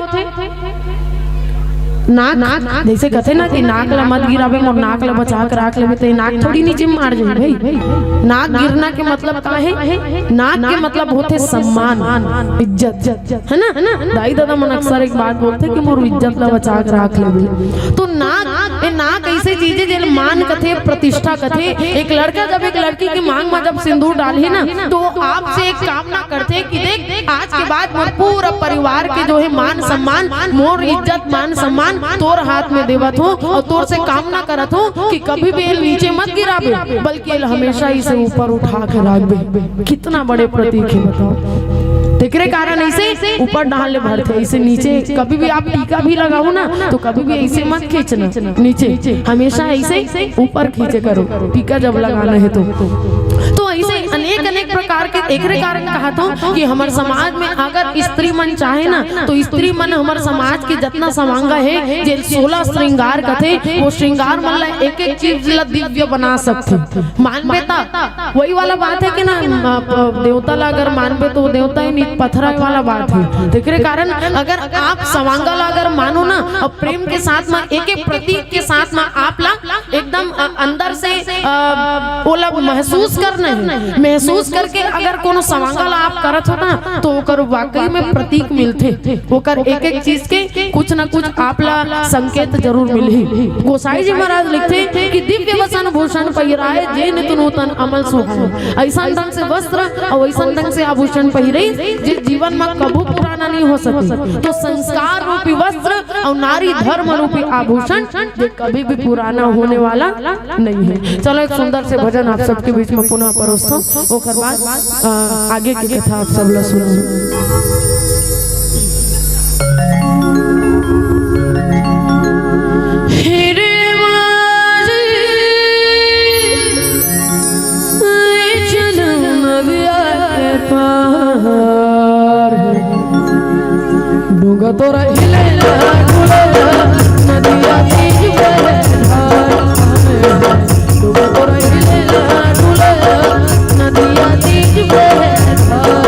नाक, नाक, जैसे कहते ना कि नाक ला मत गिराबे, मोर नाक ला बचा के राख लेबे, तो ये नाक थोड़ी नीचे मार जाए भाई। नाक गिरना के मतलब का है? नाक के मतलब होथे सम्मान, इज्जत, है ना? दाई ददा मन अक्सर एक बात बोलथे कि मोर इज्जत ला बचा के राख लेबे। तो नाक, ये नाक ऐसे चीज है जेला मान कथे, प्रतिष्ठा कथे। एक लड़का जब एक लड़की के मांग में जब सिंदूर डालही ना, तो आपसे एक कामना करथे कि देख, आज के बाद मोर पूरा परिवार के जो है मान सम्मान, मोर इज्जत मान सम्मान तोर हाथ में देवत हूँ और तोर से कामना करत हूँ कि कभी भी एल नीचे मत गिराबे, बल्कि एल हमेशा इसे ऊपर उठा के राखबे। कितना बड़े प्रतीक है बताओ। तेकरे कारण इसे ऊपर डाल ले भरथे, इसे नीचे कभी भी आप टीका भी लगाओ ना, तो कभी भी ऐसे मत खींचना नीचे, हमेशा ऐसे ऊपर खींचे करो टीका जब लगाना है तो। तो ऐसे अनेक अनेक प्रकार के, एकरे कारण कहत हूँ कि हमर समाज में अगर स्त्री मन चाहे ना, तो स्त्री मन हमर समाज के जितना सवांगा है, जे सोलह श्रृंगार कथे, वो श्रृंगार मन ला एक एक चीज ला दिव्य बना सकथे। मानबे ता वही वाला बात है कि ना, अ, अ, देवता ला अगर मानबे तो देवता ही नहीं, पथरा वाला बात है। तेकरे कारण अगर आप सवांगा ला अगर मानो ना, और प्रेम के साथ में एक एक प्रतीक के साथ में आप ला एकदम, अ, अंदर से, अ, ओला महसूस करना है। महसूस करके अगर कोनो सवांगा ला आप करत हो ना, तो ओकर वाकई में प्रतीक मिलथे। ओकर एक एक चीज के कुछ ना कुछ आप ला संकेत जरूर मिलही। गोसाई जी महाराज लिखथे कि "दिव्य वसन भूषण पहिराए, जे नित नूतन अमल सुहाए।" ऐसन ढंग से वस्त्र और ऐसन ढंग से आभूषण पहिरे, जे जीवन में कभू पुराना नहीं हो सके। तो संस्कार रूपी वस्त्र और नारी धर्म रूपी आभूषण, जे कभी भी पुराना होने वाला नहीं है। चलो, एक सुंदर से भजन आप सबके बीच में पुनः परोसता हूँ, ओकर बाद, अ, आगे की कथा आप सब ला सुनाऊँ। हे रे मारी, ए जनम अगिया के पार। डूंगा तोरा हिलेला डुलेला, नदिया तीज बहे धार। डूंगा तोरा हिलेला डुलेला, नदिया तीज बहे धार।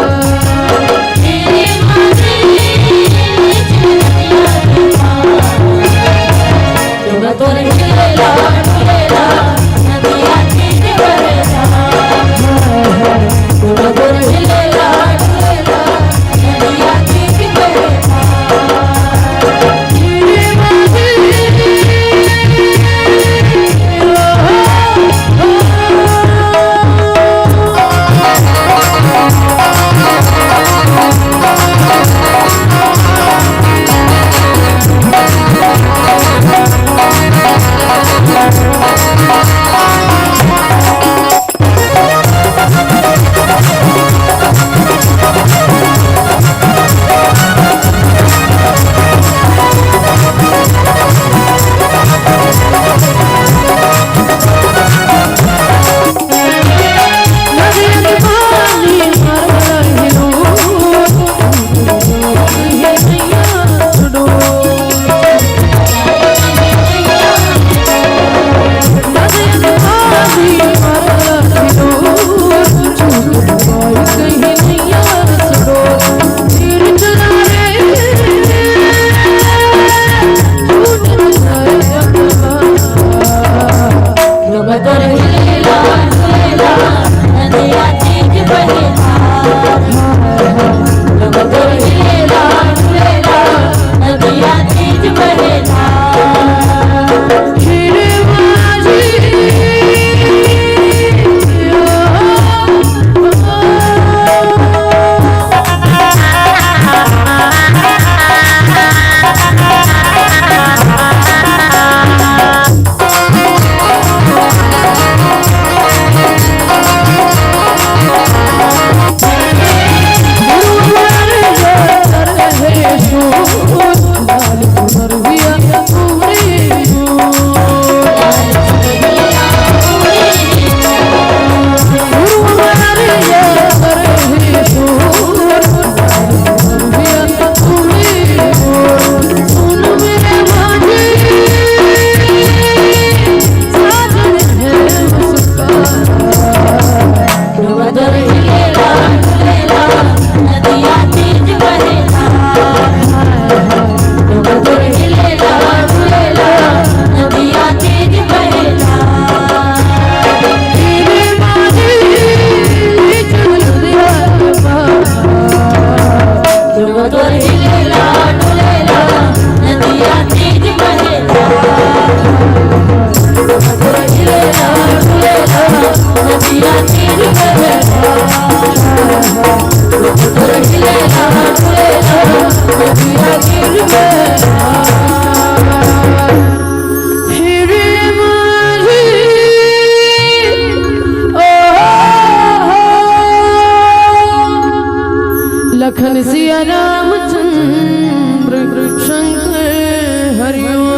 लखन सिया रामचंद्र शंकर हरिओम।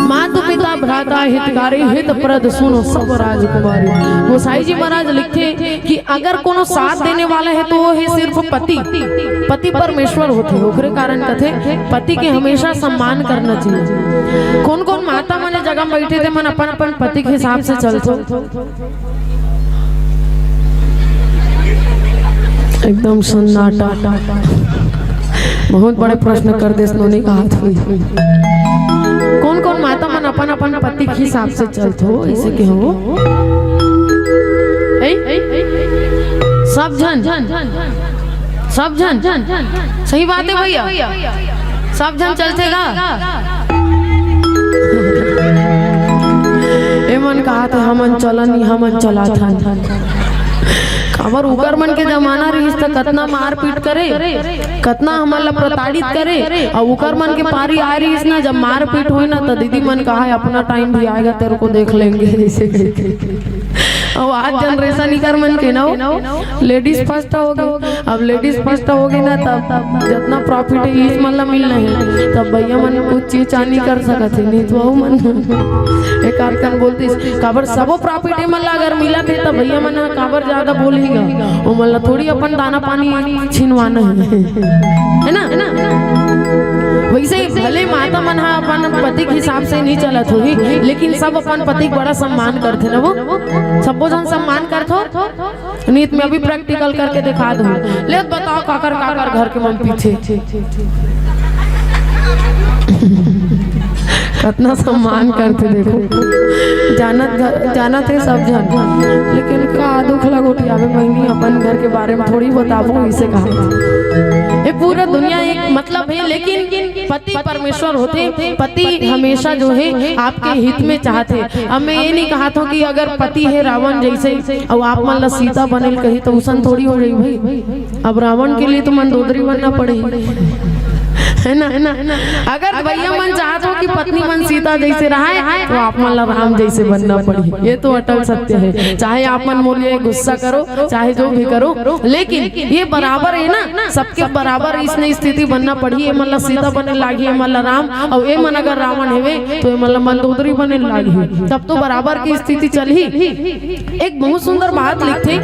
मातु पिता भ्राता हितकारी, हित प्रद सुनो सब राजकुमारी। गोसाई जी महाराज लिखथे कि अगर कोनो साथ देने वाला है तो वो है सिर्फ पति। पति परमेश्वर होथे, ओकरे कारण कथे पति के हमेशा सम्मान करना चाहिए। कोन कोन माता मन जगह में बैठे थे, मन अपन अपन पति के हिसाब से चलथो। एकदम सन्नाटा। बहुत बड़े प्रश्न कर देस नोनी कहा था। कोन कोन माता मन अपन अपन पति के हिसाब से चलथो, इसे कहो। ऐ? सब झन, सब झन, सही बात है भैया, सब झन चलथे गा। एमन कहा था, "हमन चलन, हमन चलाथन।" काबर उकर मन के जमाना रहिस त कतना मारपीट करे, कतना हमन ला प्रताड़ित करे, अउ उकर मन के पारी आय रहिस ना, जब मारपीट होय ना, त दीदी मन कहा, "अपना टाइम भी आएगा, तेरे को देख लेंगे," ऐसे कहिके। अउ आज जनरेशन इकर मन के ना, लेडीज फर्स्ट हो गए। अब लेडीज फर्स्ट हो गए ना, तब जितना प्रॉफिट है, इस मन ला मिलना है। तब भैया मन कुछ चीज चांदी कर सकत है, नहीं तो वो मन एक आध कन बोलती, "काबर सबो प्रॉफिट है मन ला अगर मिला थे, तब भैया मन ह काबर ज्यादा बोलही गा?" वो मन ला थोड़ी अपन दाना पानी छीनवाना है, है ना? वैसे भले माता मन ह अपन पति के हिसाब से नहीं चलत होही, लेकिन सब अपन पति के बड़ा सम्मान करथे ना, वो सबो जन सम्मान करथो। नीत में अभी प्रैक्टिकल करके दिखा दूँ। ले बताओ, काकर काकर घर के मन पीछे कतना सम्मान करथे, देखो। जानत घ-, जानत है सब झन, लेकिन का दुख ला गोठियाबे, महीनी अपन घर के बारे में थोड़ी बताबो, इसे कहा। ये पूरा दुनिया एक मतलब है, लेकिन पति परमेश्वर होथे, पति हमेशा जो है आपके हित में चाहथे। अब मैं ये नहीं कहा था कि अगर पति है रावण जैसे, अउ आप मन ला सीता बनेल कही, तो उसन थोड़ी हो जाही भाई। अब रावण के लिए तो मंदोदरी बनना पड़ही, है ना, है ना? अगर भैया मन चाहत हो कि पत्नी मन सीता जैसे रहे, तो आप मन ला राम जैसे बनना पड़ही। ये तो अटल सत्य है। चाहे आप मन मोर लिए गुस्सा करो, चाहे जो भी करो, लेकिन ये बराबर है ना, सबके बराबर इसने स्थिति बनना पड़ही। ये मन ला सीता बने लागी, ये मन ला राम, अउ ये मन अगर रावण हेवे, तो ये मन ला मंदोदरी बने लागी। तब तो बराबर की स्थिति चलही। एक बहुत सुंदर बात लिखथे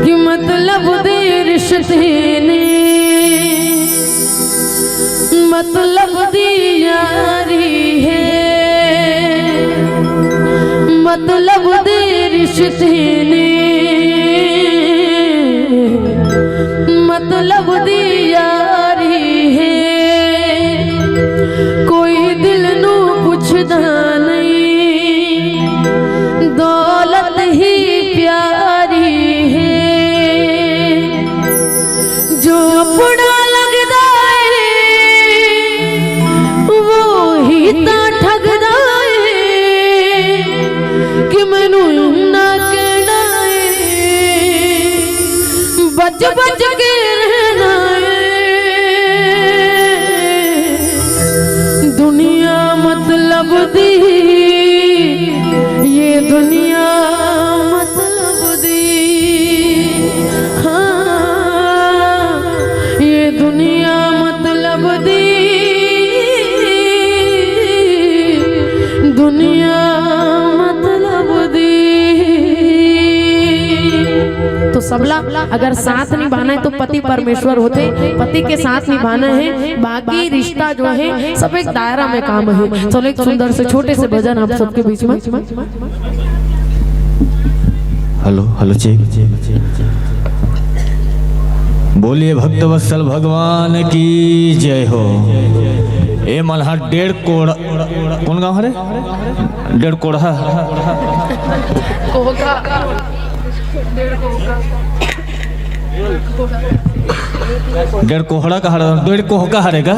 कि मतलब दे रिश्ते ने, मतलब दी यारी है, मतलब दे रिश्ते ने, मतलब दी यारी है। कोई दिल नू पुछदा नहीं, दौलत ही प्यारी है। जो अपना लगदा है, वो ही ता ठगदा है। कि मैनू ना कहना है, दुनिया मतलब दी। तो सबला अगर साथ निभाना है तो पति परमेश्वर होथे, पति के साथ निभाना है, बाकी रिश्ता जो है सब एक दायरा में काम है। चलो, एक सुंदर से छोटे से भजन आप सबके बीच में। Hello, hello, check. बोलिए भक्तवत्सल भगवान की जय हो। ए मन हा डेढ़ कोड़, कौन गांव हरे? डेढ़ कोड़हा। डेढ़ कोहड़ा का हरे, डेढ़ कोहका हरे का।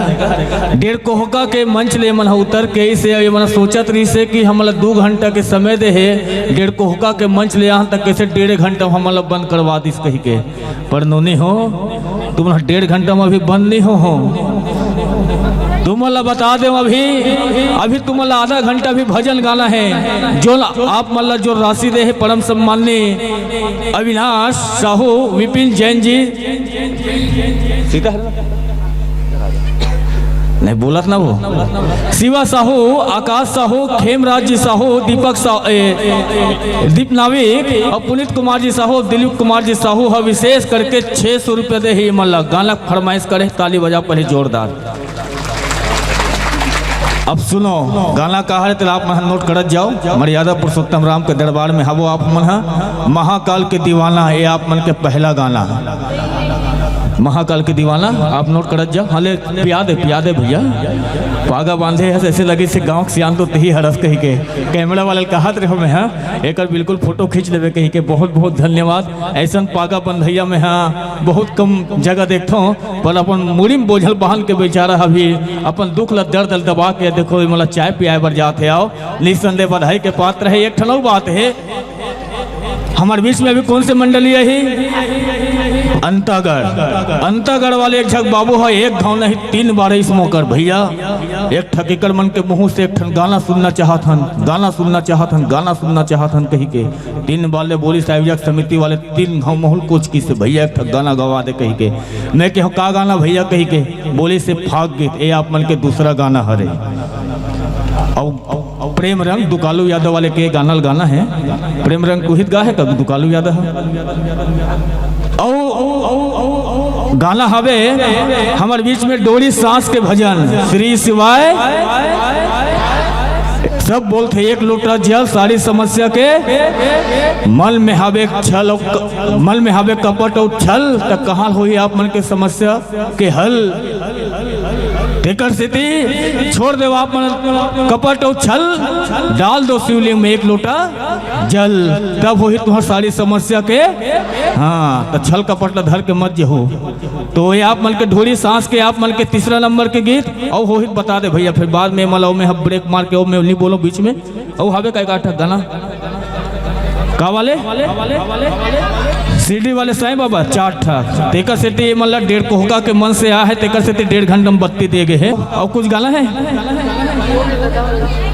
डेढ़ कोहका के मंच ले मन हा उतर के इसे ये मन सोचत रहिसे कि हमला दू घंटा के समय दे हे, डेढ़ कोहका के मंच ले यहाँ तक कैसे डेढ़ घंटा हमला बंद करवा दिस कही के। पर नोनी हो, तुमन डेढ़ घंटा में अभी बंद नहीं हो, हो। तुमन ला बता देव अभी, अभी तुमन ला आधा घंटा भी भजन गाना है। जो आप मन ला जो राशि दे हे परम सम्माननीय अविनाश साहू, विपिन जैन जी, सीता नहीं बोलत ना वो, शिवा साहू, आकाश साहू, खेमराज जी साहू, दीपक साहू, ए, दीप नाविक और पुनीत कुमार जी साहू, दिलीप कुमार जी साहू ह विशेष करके छह सौ रुपया दे ही मन ला। गाना फरमाइश करे, ताली बजा पहले जोरदार। अब सुनो, गाना का हरे तेला आप मन नोट करत जाओ। मर्यादा पुरुषोत्तम राम के दरबार में हवो आप मन हा। महाकाल के दीवाना, ये आप मन के पहला गाना। महाकाल के दीवाना आप नोट करत जाओ। हाँ ले, पिया दे, पिया दे भैया। पागा बांधे है, ऐसे लगे से गांव के सियान तो तही हरस कही के। कैमरा वाले कहत रहे मैं, हाँ, एकर बिल्कुल फोटो खींच लेवे कही के। बहुत बहुत धन्यवाद। ऐसन पागा बंधैया में, हाँ, बहुत कम जगह देखता हूँ, पर अपन मुड़ी में बोझल बांध के बेचारा अभी अपन दुख ल दर्द ल दबा के देखो, ये मोला चाय पियाए बर जात है। आओ, निस्संदेह बधाई के पात्र है। एक ठन अउ बात है, हमारे बीच में अभी कौन से मंडली है? अंतागढ़। अंतागढ़ वाले एक झक बाबू है, एक घाव नहीं, तीन बार इस मौकर भैया, एक ठक एकर मन के मुंह से एक ठन गाना सुनना चाहत हन, गाना सुनना चाहत हन, गाना सुनना चाहत हन कही के तीन बार ले बोली साहिब जग समिति वाले तीन घाव महूल कोच की से भैया एक ठक गाना गवा दे कही के। मैं कहूँ का गाना भैया कही के, बोली से फाग गीत, ये आप मन के दूसरा गाना हरे। और प्रेम रंग दुकालू यादव वाले के गाना ल गाना है। प्रेम रंग कुहित गा है कभी दुकालू यादव है। और गाना हवे हमर बीच में डोरी सांस के भजन श्री शिवाय। सब बोलते एक लोटा जल सारी समस्या के मल में हवे छल और क-, मल में हवे कपट और छल, त कहाँ होही आप मन के समस्या के हल। तेकर सेती छोड़ देव आप मन कपट और छल, डाल दो शिवलिंग में एक लोटा जल, तब होही तुम्हार सारी समस्या के। हाँ, तो छल कपट ला धर के मत जहो। तो ये आप मन के ढोरी सांस के आप मन के तीसरा नंबर के गीत, और होही बता दे भैया, फिर बाद में मला में हम ब्रेक मार के, ओ मैं नहीं बोलो बीच में। अउ हवे का एक आठ ठक गाना? का वाले? सीडी वाले साईं बाबा, चार ठक। तेकर सेती ये मन ला डेढ़ कोहका के मन से आ है, तेकर सेती डेढ़ घंटा में बत्ती दे गए है। और कुछ गाना है?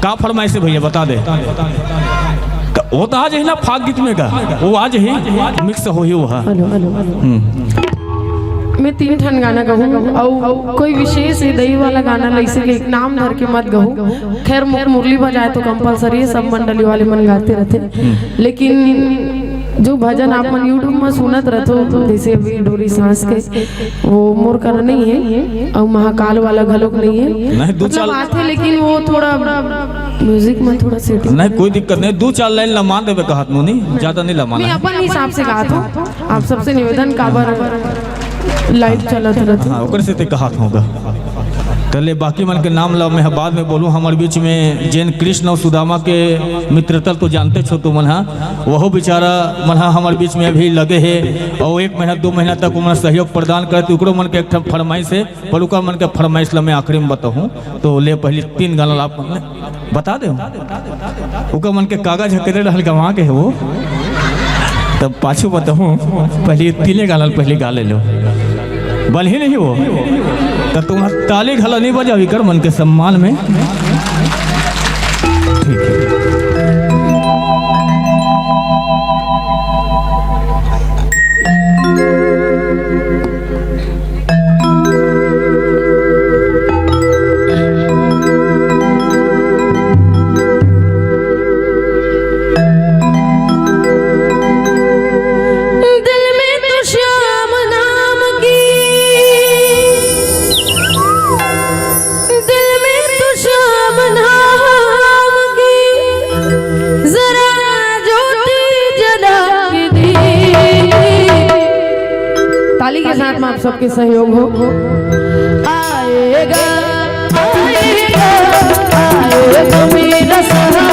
का फरमाइश है भैया, बता दे। का-, वो तो आज ही ना फाग गीत में का, वो आज ही मिक्स हो ही वो है। Hello, hello, hello. हम्म। मैं तीन ठन गाना गहूँ, अउ कोई विशेष हृदय वाला गाना लइसे के नाम धर के मत गहूँ। खैर, मु-, मुरली बजाए तो कंपलसरी है, सब मंडली वाले मन गाते रहते, लेकिन जो भजन आप मन YouTube में सुनत रहते हो, जैसे अभी डोरी सांस के, वो मोर कर नहीं है, और महाकाल वाला घलोक नहीं है। नहीं, दो मतलब चार आते, लेकिन वो थोड़ा म्यूजिक में थोड़ा सेटिंग नहीं, कोई दिक्कत नहीं, दो चार लाइन लमा देवे कहत नोनी, ज्यादा नहीं लमाना मैं है। अपन हिसाब से गात हूँ, आप सबसे निवेदन, काबर लाइव चलत रहत। हाँ, ओकर से ते कहत होगा। तले बाकी मन के नाम ला मैं बाद में बोलूँ। हमारे बीच में जेन कृष्ण और सुदामा के मित्रता तो जानते छो तुमन हा, वहो बेचारा मन हा हमारे बीच में अभी लगे है और एक महीना दो महीना तक उमन सहयोग प्रदान करते, ओकरो मन के एक ठन फरमाइश है, पर ओकर मन के फरमाइश ला मैं आखिरी में बताऊँ। तो ले पहली तीन गाना ला आप मन बता दे, ओकर मन के कागज ह केदे रहल गंवा के हे वो, तब पाछू बताहूँ, पहले तीने गाना ल पहले गा ले लो, बल ही नहीं वो, तो तुम ताली घला नहीं बजाओ इकर मन के सम्मान में। ठीक है। सबके सहयोग हो। आएगा, आएगा, आएगा मेरा सहारा।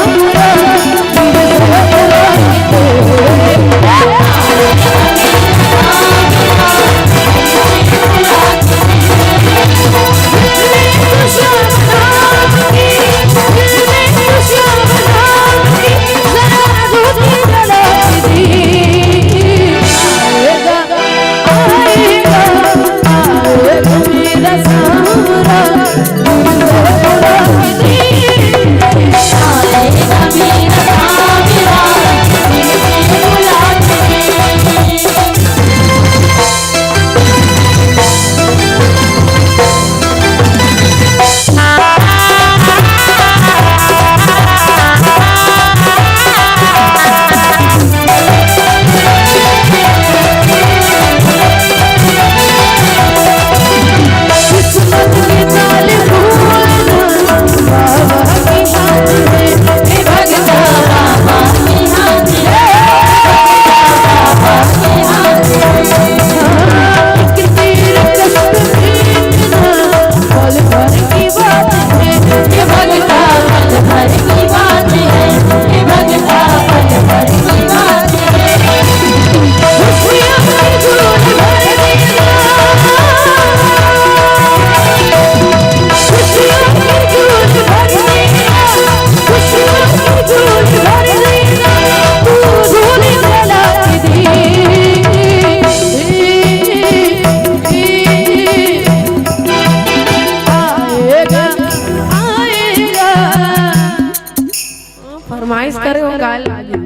फरमाइश करे हो, गाय लागे।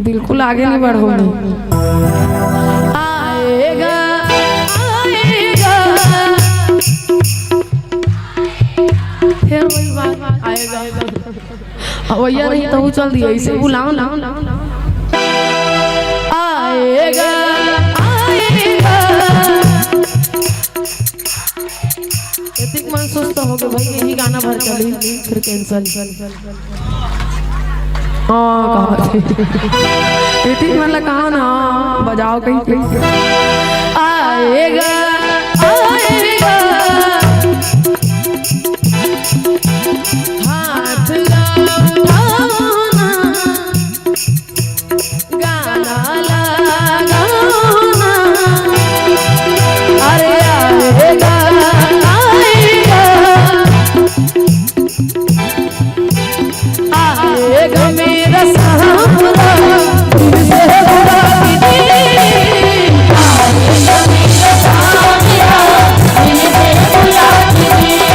बिल्कुल आगे नहीं बढ़ो। आएगा, आएगा। फिर वही बात, आएगा। अब भैया नहीं तो चल दिया, इसे बुलाओ ना। आएगा, आएगा। एतिक मन सुस्त हो गए भाई, यही गाना भर चली, फिर कैंसिल। हाँ, कहा थे। एतिक मन ला कहा ना, बजाओ कहीं, कहीं। आएगा, आएगा। हाथ ला उठाओ ना। गाना लगाओ ना। अरे आएगा, आएगा। आएगा मेरा सांवरा, दिल से बुला दीजिए। आएगा मेरा सांवरा, दिल से बुला दीजिए।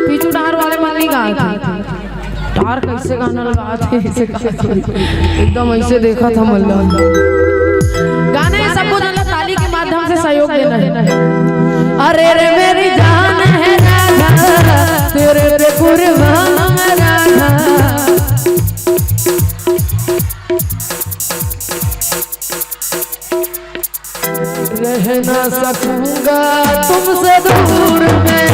पीछू डहार वाले मन नहीं गात हे। डहार कैसे गाना लगात हे, ऐसे गात हे। एकदम ऐसे देखा था मल्ला। गाना हे, सबको जना ताली के माध्यम से सहयोग देना हे। अरे रे मेरी जान है राधा, तेरे पे कुर्बान राधा। रह ना सकूंगा तुमसे दूर मैं।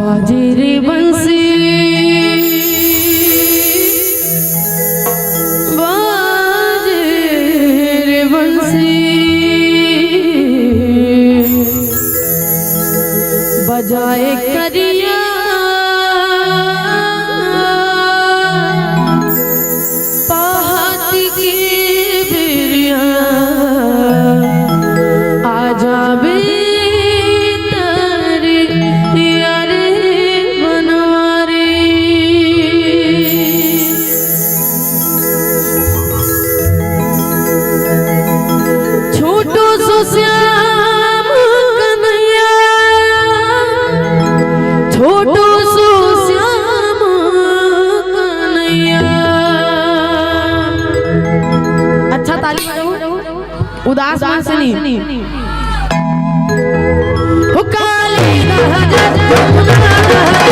बाजे रे बंसी, बाजे रे बंसी, बजाए करिया पहाती के बिरिया, आ जाबे तारी यारे बनवारी। छोटो सो श्याम कन्हैया, छोटो सो श्याम कन्हैया। अच्छा, ताली बजाओ। उदास मन से नहीं। हो काली नहर जमुना नहर।